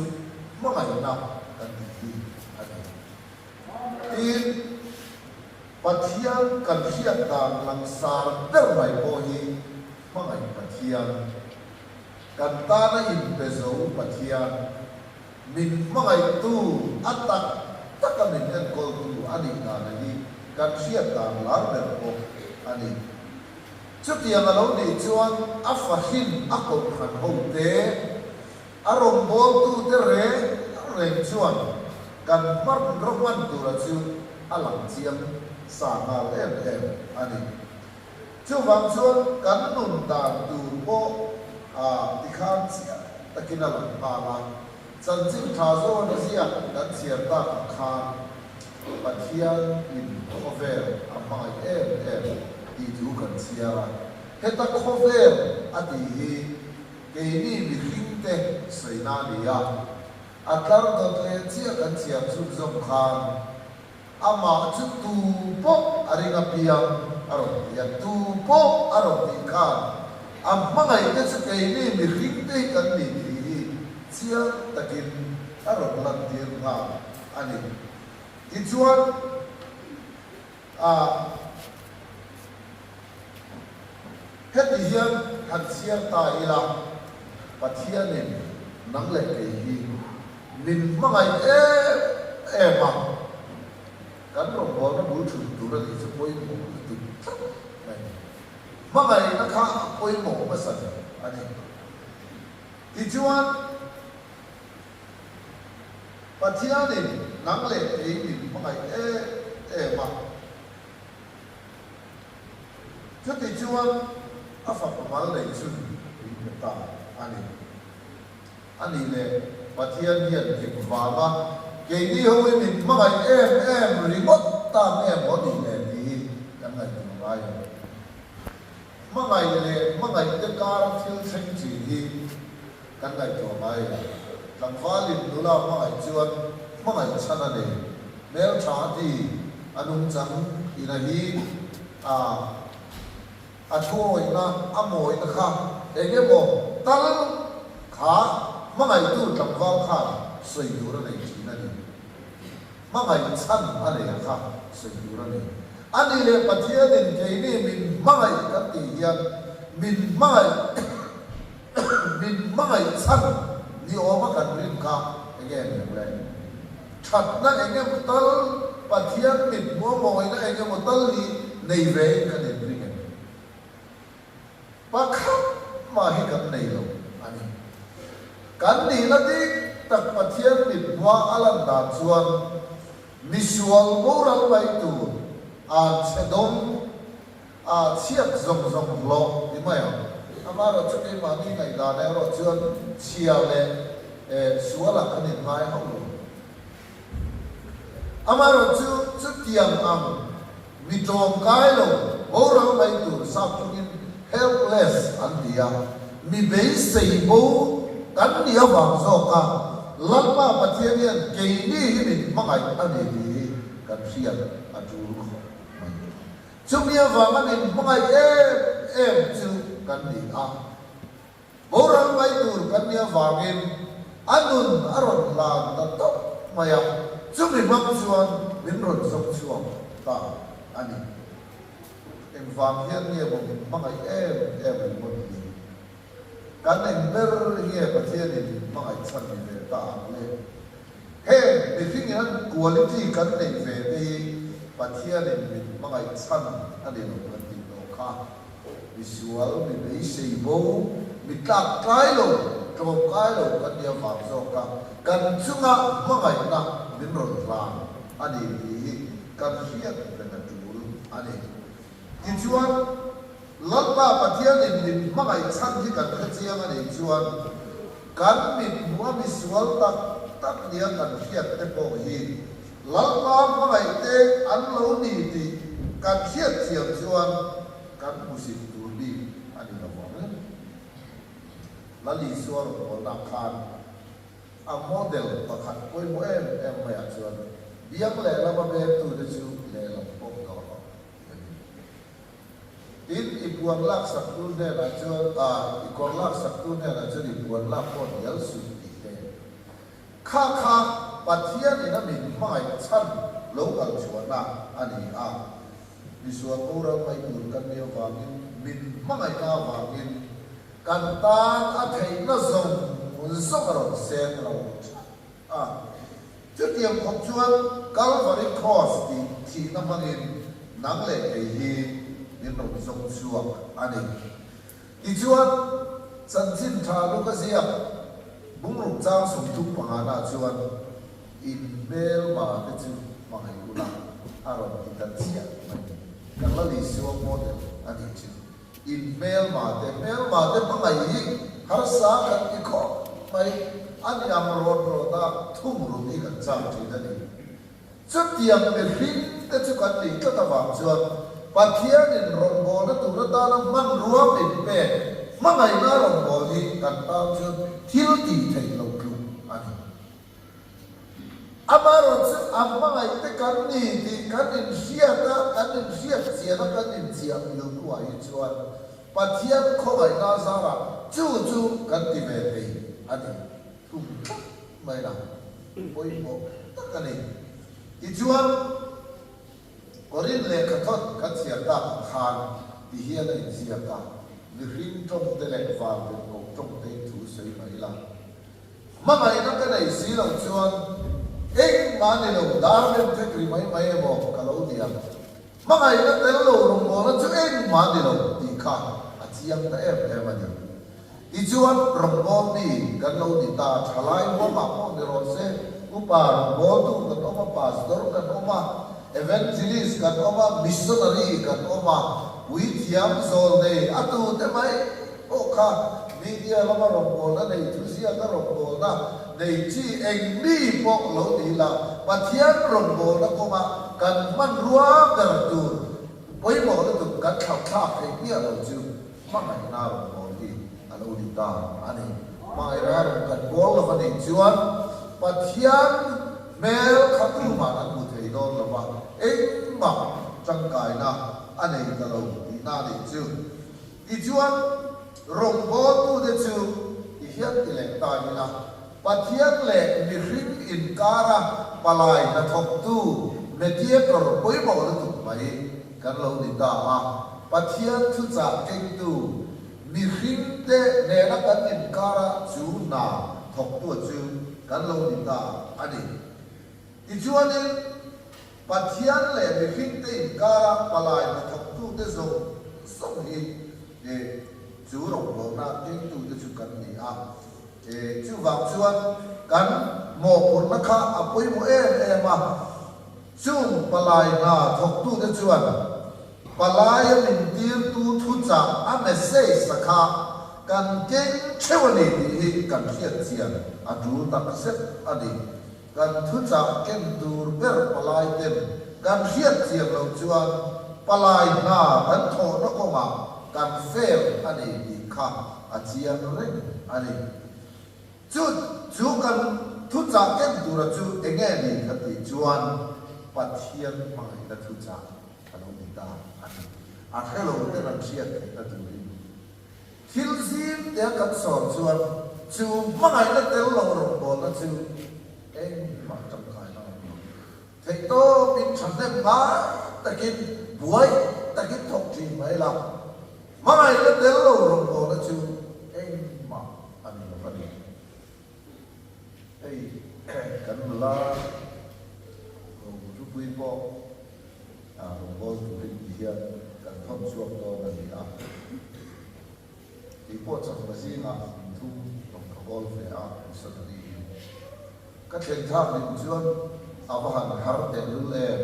hmangaihna kan tih hi a ni. Tin, Pathian kan hriat dan langsar ber mai pawh hi hmangaih Pathian, kan tana inpe zo Pathian, Min hmangaihtu a tak taka min enkawltu a nih dana hi kan hriat dan lar ber pawh a ni. Chutiang a lo nih chuan a fahrin a kohhran hote, a rawngbawltute reng reng chuan kan hman rawhman tura chu a lang chiang sa nghal em em a ni. Chuvang chuan kan nun dan tur pawh a tikhan chiah takin a lang nghal a. Chanchin tha zawna ziak kan chhiar tak ang khan Pathian in khawvel a hmangaih em em tih thu kan chhiar a. Heta khawvel a tih hi keini mihringte sawina a ni a. A tlar dawt leh chiah kan chhiar chhunzawm khan Amah chu tu pawh a ring apiang a rawn ti a, tu pawh a rawn tih khan a hmangaihte chu keini mihringte hi kan ni tih hi chiang takin a rawn lantir nghal a ni. Tichuan, a heti hian han chhiar ta ila, Pathianin nang leh kei hi Min hmangaih em em a, kan rawngbawlna bul thun tur a nih chu pawimawh lutuk tlat mai. Hmangaihna kha a pawimawh hmasa ber a ni. Tichuan, Pathianin nang leh kei min hmangaih em em a, chutichuan a fapa mal nei chun min pe ta a ni. A nih leh Pathian hian eng vanga keini ho hi min hmangaih em em ringawt tak em maw nih leh tih hi kan ngaihtuah ngai lo. Hmangaih leh hmangaihte kar thil thleng chin hi kan ngaihtuah ngai lo. Tlangvalin nula hmangaih chuan hmangaih chhan a nei. Hmeltha a ti, a nungchang ina hi a. A thuawihna, a mawina kha eng emaw tal kha hmangaihtu tlangval khan sawi tur a nei thin a ni. Hmangaih chhan a nei a kha sawi tur a nei. A ni leh Pathianin keini min hmangaih kan tih hian min hmangaih min hmangaih chhan ni awma kan rin kha eng nge ni ang le? Thatna eng emaw tal Pathian mit hmuh a mawina eng emaw tal hi nei ve in kan inring em? Pakhat mah hi kan nei lo a ni. Kan nihna dik tak Pathian mit hmuha a lan dan chuan misual boral mai tur an chhe dawng a chhiat zawng zawng hlawh ti mai ang. Amaherawh chu keimahni ngaihdan erawh chuan chhia leh sualah kan inngai hauh lo. Amaherawh chu chutiang ang mi tawngkai lo boral mai tur sap thungin helpless an ti a, mi beisei bo kan nih avang zawka Lalpa Pathian hian keini hi min hmangaih a ni tih hi kan hriat a tul khawp mai. Chumi avanga min hmangaih em em chu kan ni a, boral mai tur kan nih avangin a nun a rawn hlan ta tawp mai a, chumi hmang chuan min rawn zawk chhuak ta a ni. Engvang hian nge maw min hmangaih em em ringawt ni? Kan eng ber nge Pathianin min hmangaih chhan ni ve ta ang le? Heng mihring in an quality kan neih ve te hi Pathianin min hmangaih chhan a ni lo kan tih tawh kha. Misual, mi beisei bo, mi tlak tlai lo, tlawmkai lo kan nih avang zawk a kan chunga hmangaihna min rawn hlan a ni tih hi kan hriat reng a tul a ni. Tichuan, Lalpa Pathianin min hmangaih chhan hi kan hre chiang a nih chuan kan mit hmuh a misual tak tak nia kan hriat te pawh hi Lalpa hmangaih te an lo ni tih kan hriat thiam chuan kan hmusit tur bik a ni lo vang. Lal Isua rawngbawlnak khan a model pakhat pawimawh em em maiah chuan biang lehlam a bengtute chu lehlam pawh dawr rawh tih a ni. Tin, i puan lak saktu hnenah chuan, a, i kawr lak saktu hnenah chuan i puan lak pawh hnial suh tih te. Kha kha Pathianin a min hmangaih chhan lo kal chhuahna a ni a. Misual boral mai tur kan nih avangin, min hmangaihna avangin kan tan a theihna zawng zawng a rawn seng lo tha a. Chutiang khawp chuan Calvary Cross tih thihna hmangin nang leh kei hi min rawn zawng chhuak a ni. Tichuan, chanchin tha Luka ziak bungruk chang 35 nah chuan in hmelma te chu hmangaih ula a rawn ti ta chiah mai. Kan la Isua model a nih chu. In hmelma te, hmelma te hmangaih hi harsa kan ti khawp. mai, a ni ang rawt rawta thungrulh hi kan chak thin a ni. Chutiang mihring te chu kan nih tlat avang chuan Pathianin rawngbawlna tur atana hmanrua min pek hmangaihna rawngbâwl hi kan tan chuan thil tih theih loh tluk a ni. Amaherawh chu a hmangaih te kan ni tih kan inhriat a, kan inhriat chian a, kan inchiah mil hnuah hi chuan Pathian khawngaihna azarah chu chu kan ti ve thei a ni. Thum tlat mai la, pawimawh tak a ni. Tichuan, Korin lehkhathawn kan chhiar tak ang khan ti hian a inziak a, Mihring tawngte leh vantirhkoh tawngtein thu sawi mai la. Hmangaihna ka nei si lo chuan engmah ni lo, dar rem thek ri mai mai emaw ka lo ti a. Hmangaihna tel lo rawngbawlna chu engmah ni lo tih kha a chiang ta em em a ni. Tichuan, rawngbâwl mi kan lo ni ta, thalai huamah pawh ni rawh se, upa rawngbâwltu kan awm a, pastor kan awm a, evangelist kan awm a, missionary kan awm a, puithiam zawl nei a tute mai pawh kha media lama rawngbâwlna nei thuziaka rawngbâwlna nei chi eng mi pawh lo ni la, Pathian rawngbâwlna kawnga kan hmanrua ber tur pawimawh lutuk kan thlauhthlak theih miah lo chu Hmangaihna rawn bawl hi a lo ni ta a ni. Hmangaihna rawn kan bawl lo a nih chuan Pathian hmel kha tumah an hmu thei dawn lo va, engmah tangkaina a nei ta lo tihna a nih chu. Tichuan, rawngbawltute chu ti hian ti leh ta ila, Pathian leh mihring inkara palai hnathawktu mediator pawimawh lutuk mai kan lo ni ta a. Pathian thuchah kengtu mihringte nena kan inkara chu hna thawktua chu kan lo ni ta a ni. Tichuanin, Pathian leh mihringte inkara palai hnathawktute zawng zawng hi chu rawngbawlna kengtute chu kan ni a. Chuvang chuan kan mawhphurhna kha a pawimawh em em a. Chung palai hna thawktute chuan palaia min tirtu thuchah a message a kha kan keng theuh a ni tih hi kan hriat chian a tul tak zet a ni. Kan thuchah ken tur ber palai ten kan hriat chian loh chuan palai hna kan thawhna kawngah kan fail a ni tih kha a chiang reng a ni. Chu chu kan thuchah ken tura chu enge ni kan tih chuan Pathian hmangaihna thuchah a lo ni ta a ni. A hre lo ten an hriat theihna turin thil zim tea kan sawm chuan chu hmangaihna tel lo rawngbawlna chu engmah tangkaina a awm lo. Theihtawpin thahnem ngai takin buai takin thawk thin mai la. Hmangaihna tel lo rawngbawlna chu engmah a ni lo a ni. Hei kan nula Rohlupuii pawh rawngbâwl turin ti hian kan thawn chhuak dawn a ni a. Kei pawh chakma zingah inthum rawn ka bawl ve a, missionary hi. Ka thlen thlak lim chuan a va han har tehlul em!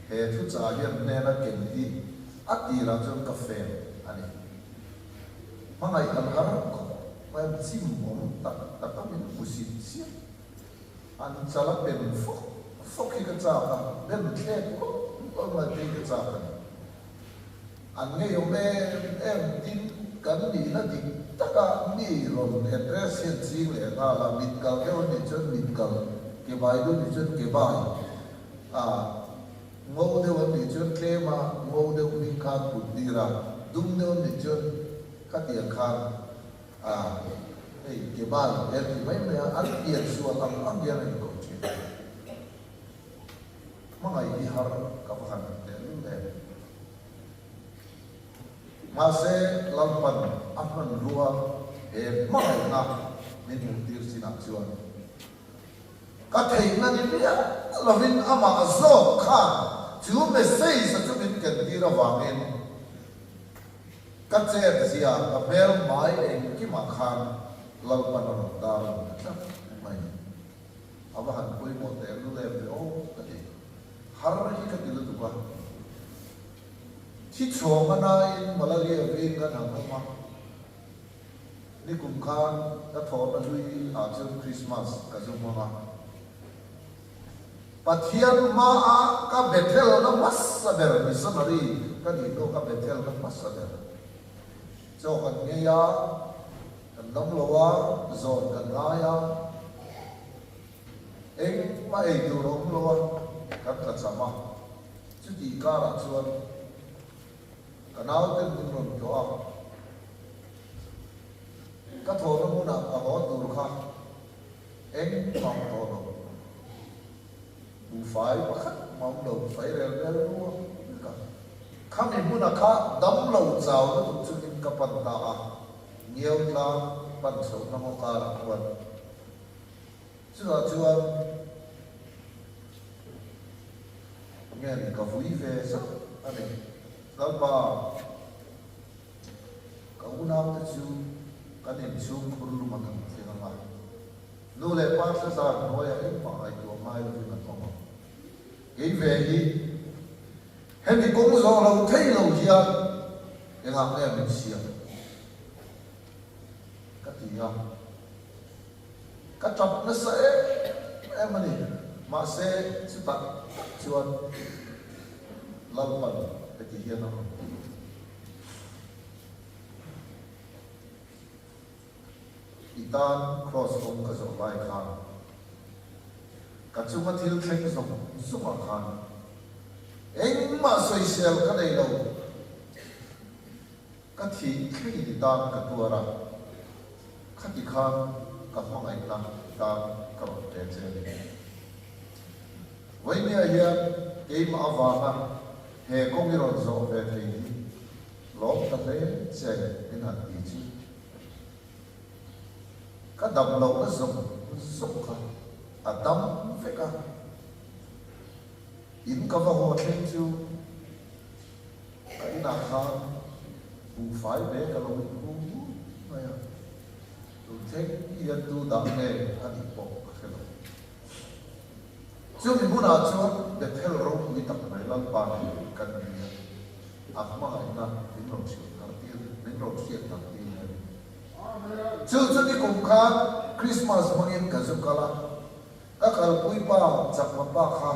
He thuchah hian hnena ken hi a tirah chuan ka fel a ni. Hmangaih an har khawp mai a, chim awm tak tak a min hmu sit chiah. An chal a pen fawk fawk hi ka chak a, ben thlek lawk lawk mai phei ka chak a ni. An ngeiawm em em tin kan nihna dik taka mi rawn address hian ching leh nghal a, mit kal deuh a nih chuan mit kal, ke bai deuh a nih chuan ke bai. A ngo deuh an nih chuan tlem a ngo deuh hming khan put tir a, dum deuh an nih chuan khatiang khan a hei ke bai he ti mai mai a, an pian sual ang ang hian a inko thin. Hmangaih hi har ka va han teh lul em. Mahse Lalpan a hmanrua he hmangaihna min hmuhtir chinah chuan Ka theihna ni miah lovin amah zawk khan chu message a chu min kentir avangin ka chet zia ka hmel hmai engkimah khan Lalpan a rawn dar a ni tlat mai. A va han pawimawh teh lul em ve aw ka ti. Har hi ka ti lutuk a. Thi chhawng a nain malaria veng kan han awm a. Nikum khan ka thawhna hlui ah chuan Christmas ka zu hmang a. Pathian hmaah ka Bethel na hmasa ber missionary ka nih pawh ka Bethel na hmasa ber. Chaw kan ngei a, kan dam lo a, zawn kan ngai a, engmah ei tur a awm lo a, kan tla cham a. Chutih karah chuan ka nauten min rawn tlawh a, ka thawhna hmunah ka haw tur kha Eng mang tawh lo. Buhfai pakhat mang lo fai rel vel ruak vek a. Khami hmuna kha dam lo chau lutuk chungin ka pan ta a, Ngiau tlang pan chhohna ngaw karah khuan. Chutah chuan ngen ka vui ve zauh a ni. Lalpa. Ka unaute chu kan inchhung khur lum a kan thleng ang a, nu leh pa thlazar hnuaiah engmah ngaihtuah ngai lovin an awm ang. Kei ve hi hemi kawng zawh lo thei lo hian engah nge min siam? Ka ti a, ka tap nasa em em a ni. Mahse chutah tak chuan Lalpan heti hian a rawn ti. I tan Kraws kawng ka zawh lai khan ka chunga thil thleng zawng zawngah khan engmah sawisel ka nei lo. Ka thih thlengin i tan ka tuar a, khati khan ka hmangaihna i tan ka rawn pe che a ni. Vawinia hian keimah avanga he kawng i rawn zawh ve thei hi lawm ta hle che min han ti chu. Ka dam lohna zawng zawng kha a dam vek a, in ka va haw thleng chu Ka inah khan buhfai ve ka lo inhung ngut mai a, tun thleng hian tu dah nge a nih pawh ka hre lo. Chumi hmunah chuan Bethel ropui tak mai Lalpa nen kan ni a, a hmangaihna min rawn hriat thar tir, min rawn hriat thar tir leh a ni. Chu chu nikum khan Christmas hmangin ka zu kal a, Ka kalpui pa chakma pa kha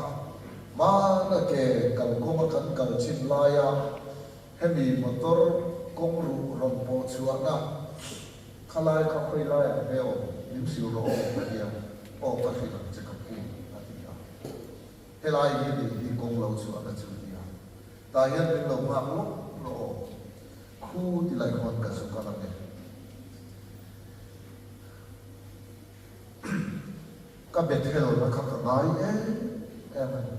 hmana ke kalkawnga kan kal chin laia hemi motor kawng ruh rawn pawh chhuahna khalai kha khawi laiah nge awm min hrilh rawh aw ka tia, aw ka hrilh ang che ka pu a ti a. Helai hi nih hi kawng lo chhuahna chu nia, tah hian min lo nghak lawk rawh aw, khu ti lai khawn ka zu kal ang e. Ka Bethel na kha ka ngai em em a ni.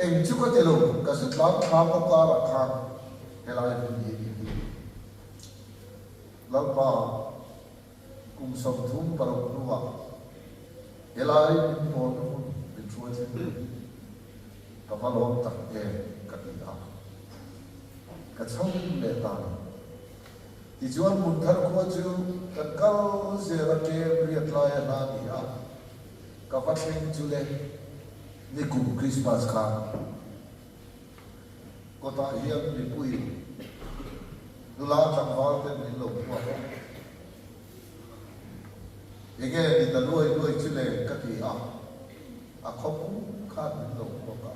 Eng chu ka ti lo, ka zu tlang thlam a karah khan helai hmun hi ni hi. Lalpa, kum 36 hnuah helai min pawlna hmun min hruai thleng leh hi ka va lawm tak em ka ti a, ka chho leh ta a ni. Tichuan Hmunthar khua chu kan kal zel a kem riat lai a hla ni a, ka va thleng chu le nikum Christmas khan kawtah hian mipui nula tlangval ten min lo hmuak a, enge ni ta luai luai chu le ka ti a, a khawpum khan min lo hmuak a.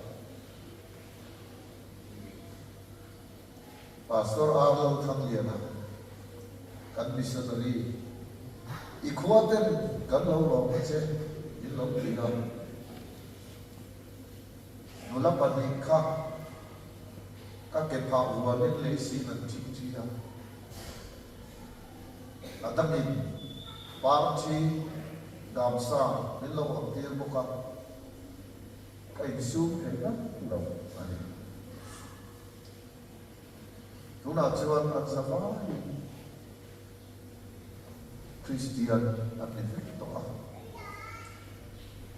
Pastor Arlo Thangliana, kan missionary, i khua ten kan lo lawm a che, min lo ti a. Nula pahnih kha ka ke phah vuanin lei sin an thing thi a. A dangin parthi damsa min lo ang tir bawk a, ka insum thei ngam lo a ni. Tunah chuan an za vaiin Kristian an ni vek tawh a.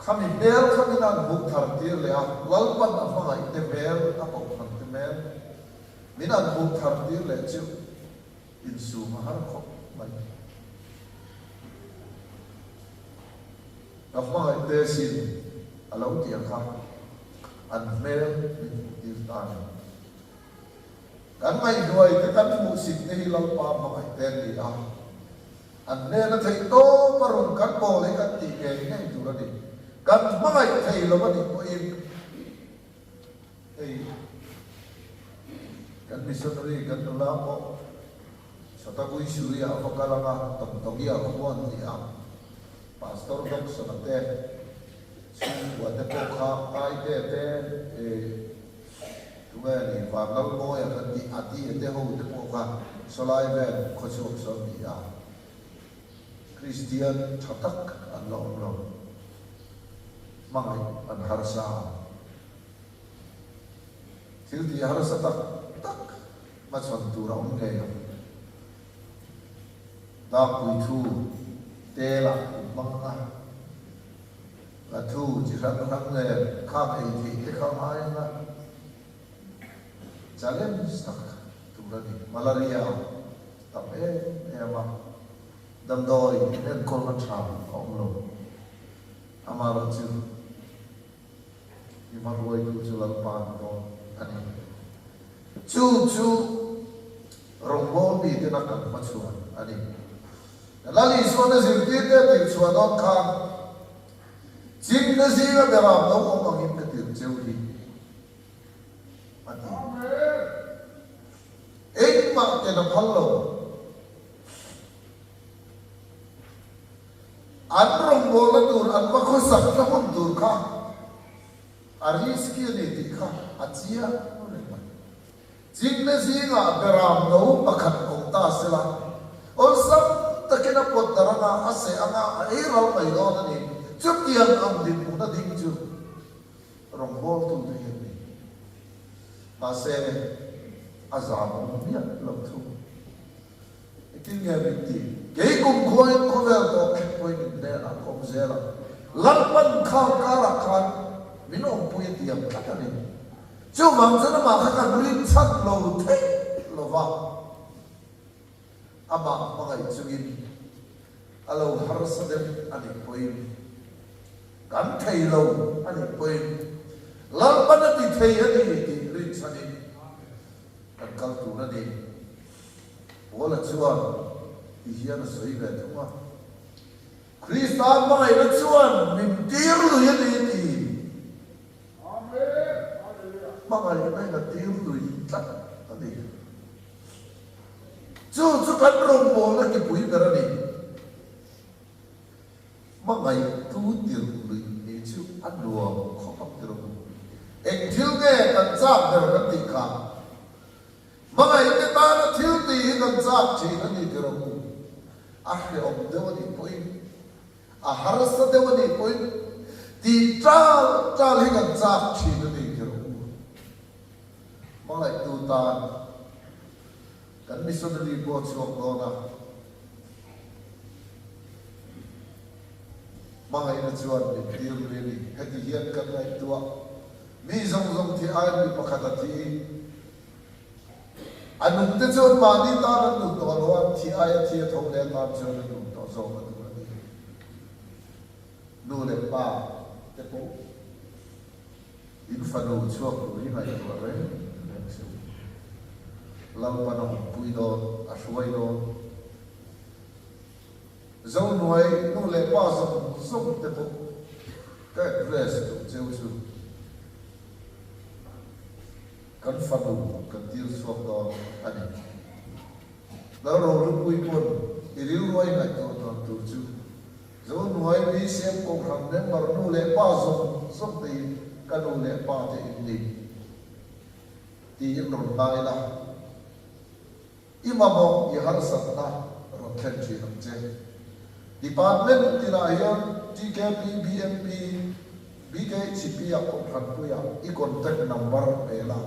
Khami hmel kha min an hmuh thar tir leh a, Lalpan a hmangaih te hmel, a kohhran te hmel min an hmuh thar tir leh chu insum a har khawp mai. Ka hmangaih te sin a lo ti ang kha an hmel min hmuh tir ta a ni. Kan ngaihhnuai te kan hmuhsit te hi Lalpa hmangaih te an ni a. An hnena theih tawp a rawn kan bawl hi kan tih ngei ngei tur a ni. Kan hmangaih thei lo a nih pawhin hei kan missionary kan nula pawh Satagui Suri ah va kal anga Tawngtawngi ah khua an ni a, Pastor Dawksana te chhungkua te pawh kha Aite te Tunge a ni Vanlalmawia kan tih a ti a te ho te pawh kha sawlai vel khawchhuak sawn ni a, Kristian tha tak an la awm lo, hmangaih an harsa a, thil tih harsa tak tak hmachhawn tur a awm ngei ang. Dakpui thu te lah in hmang ang a. La thu chi hrang hrang leh khak ei theih te kha ngai ang a, challenge tak tur a ni. Malaria tam em em a, damdawi enkawlna tha a awm lo. Amaherawhchu i hma hruaitu chu Lalpa ni dawn a ni. Chu chu rawngbâwl miten a kan hmachhuan a ni. Lal Isuan a zirtirte a tirchhuah dawn khan, Chinna zinga beram lo awm angin ka tir cheu hi, a ti. Engmah ken a phal lo. An rawngbawlna tur an va khawsakna hmun tur kha a risky a ni tih kha a chiang reng mai. Chinna zingah beram no pakhat awm ta sela, awlsam takin a pawt dar anga, a seh anga, a ei ral mai dawn a ni. Chutiang ang dinhmuna ding chu rawngbawltute hi an ni. Mahse, a zam awm miah lo thung. Engtin nge min ti? Kei kumkhuain khawvel tawp thleng pawhin min hnenah ka awm zel a, Lalpan khang karah khan min awmpui a tiam tlat a ni. Chuvang chuan amah kha kan rinchhan lo theih lo va, amah hmangaih chungin a lo harsa deuh a nih pawhin, kan thei lo a nih pawhin Lalpan a ti thei a ni tih rinchhanin kan kal tur a ni. Paula chuan ti hian a sawi ve thung a, Krista hmangaihna chuan min tir lui a ni ti. Hmangaihna in a tir lui tlat a ni. Chu chu kan rawngbawlna kipui ber a ni. Hmangaihtu tir lui ni chu a nuam khawp ang tir ang u. Eng thil nge kan chak ber kan tih kha? Hmangaihte tana thil tih hi kan chak thin a ni tir ang u. A hrehawm deuh a nih pawhin, a harsa deuh a nih pawhin tih tal tal hi kan chak thin a ni tir ang u. Hmangaihtu tan kan missionary pawh a chhuak dawn a. Hmangaihna chuan min tir lui a ni. Heti hian kan ngaihtuah. Mi zawng zawng thi aiin mi pakhat a thi. A nung te chuan mahni tan an nun tawh lo a, thi aia thi a tho leh atan chuan a nun tawh zawk a duh a ni. Nu leh pa te pawh in fanu chhuak tur hi ngaihtuah reng reng se u. Lalpan a awmpui dawn, a hruai dawn. Zonuai nu leh pa zawng zawng te pawh ka address duh cheu chu kan fanu kan tir chhuak dawn a ni. Lalrohlupui pawn i rilruai ngaihtuah dan tur chu Zonuai BCM Kohhran member nu leh pa zawng zawng te hi ka nu leh pa te in ni tiin rawn ngai la. I mamawh i harsatna rawn thlen thin ang che. Department tinah hian TKP, BMP, BKHP ah Kohhranpuia i contact number pe la,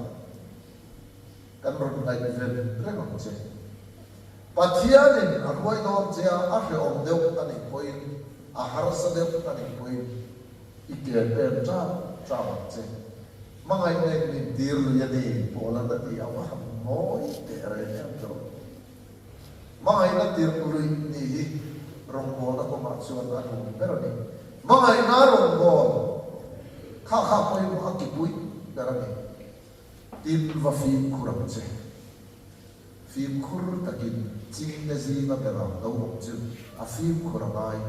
kan rawn ngaihven reng ang che. Pathianin a hruai dawn che a, a hrehawm deuh a nih pawhin, a harsa deuh a nih pawhin i ke pen ṭam ṭam ang che. Hmangaihna in min tir lui a ni, Paula'n a ti a, va han mawi teh reng em tawh. Hmangaihna tir lui ni hi rawngbawlna kawngah chuan a nuam ber a ni. Hmangaihna rawngbâwl kha kha pawimawh a kipui ber a ni. Tin, va fimkhur ang che. Fimkhur takin. Chingne zinga bera lo awm chu a fimkhur a ngai.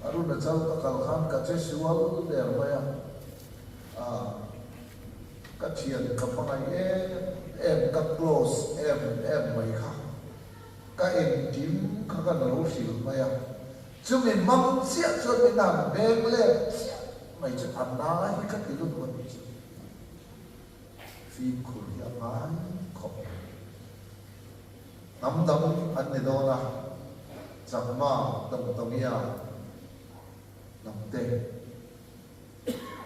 Arunachal ka kal khan ka che sual der mai a, ah ka thian ka hmangaih em em, ka close em em mai kha ka engkim kha kan lo hrilh mai a, chumi hmang chiah chuan min han beng let chiah mai chu a na hi ka ti lut ngawt chu. Fimkhur hi a ngai khawp mai. Hnam dang an ni dawn a, Chakma, Dawngtawngia hnam te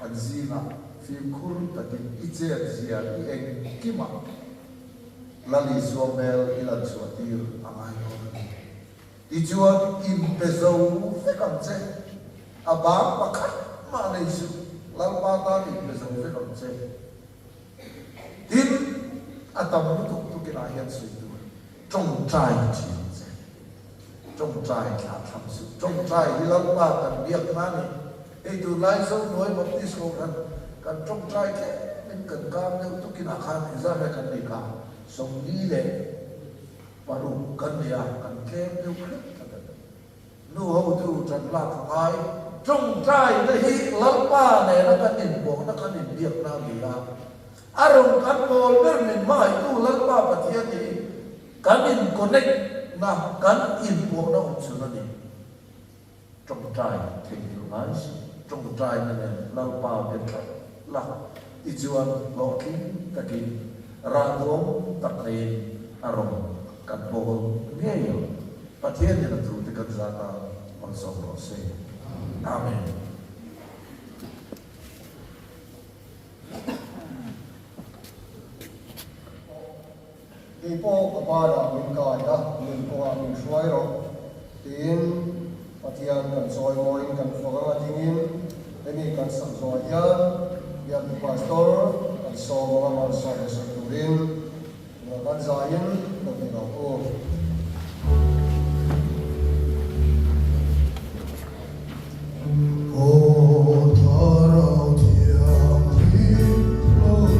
an zingah fimkhur takin i chet zia i engkimah Lal Isua hmel i lan chhuah tir a ngai dawn a ni. Tichuan inpe zo vek ang che, a bang pakhat mah nei suh, Lalpa tan inpe zo vek ang che. Tin, a tam lutuk tukinah hian sawi tur tawngtai thin che. Tawngtai thlah thlam suh. Tawngtai hi Lalpa kan biak na ni. Hei tunlai Zohnuai Baptist Kohhran kan tawngtai tlemin kan kang deuh tukinah khan engzat nge kan nei kha? 46 kan nei a, kan tlem deuh hret tlat a ni. Nu hotu tan lak a ngai. Tawngtaina hi Lalpa nena kan inpawhna kan inbiakna a ni a. A rawn kan pawl ber min hmangaihtu Lalpa Pathian hi kan in-connect na, kan inpawhna awm chhun a ni. Tawngtai theihnghilh ngai si. Tawngtaina nen Lalpa be tlat la, tichuan hlawhtling takin rah duam tak neiin a rawn kan pawl ngei ang. Pathianin a thute kan zat a, malsawm rawh se. Amen. Kei pawh ka banah min kai a, nun kawngah min hruai rawh, tiin Pathian kan chawimawiin kan fak anga dingin hemi kan sak zawh hian biaktu pastor kan sawm anga malsawm a sawi turin kan zaiin ka ti lo u. Aw Thlarau Thianghlim lo la,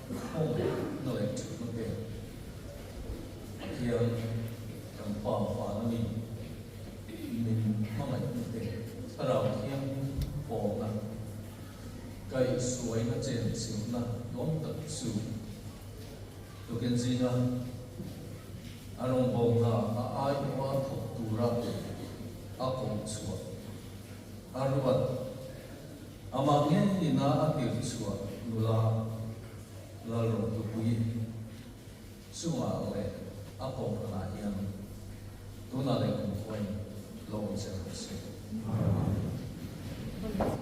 Khawngaihna leh thatna te Pathian kan Pa vana mi min hmangaihna te Thlarau Thianghlim pawlna kaihsuaina chenchilhna nuam tak chu tukin zinga a rawngbawlna a aiawha thawk tura a kawng chhuah a ruat. Amah ngeiin a tirchhuah nula Lalrohlupuii chungah leh a kohhranah hian tunah leh kumkhuain lo awm zel rawh se. Amen.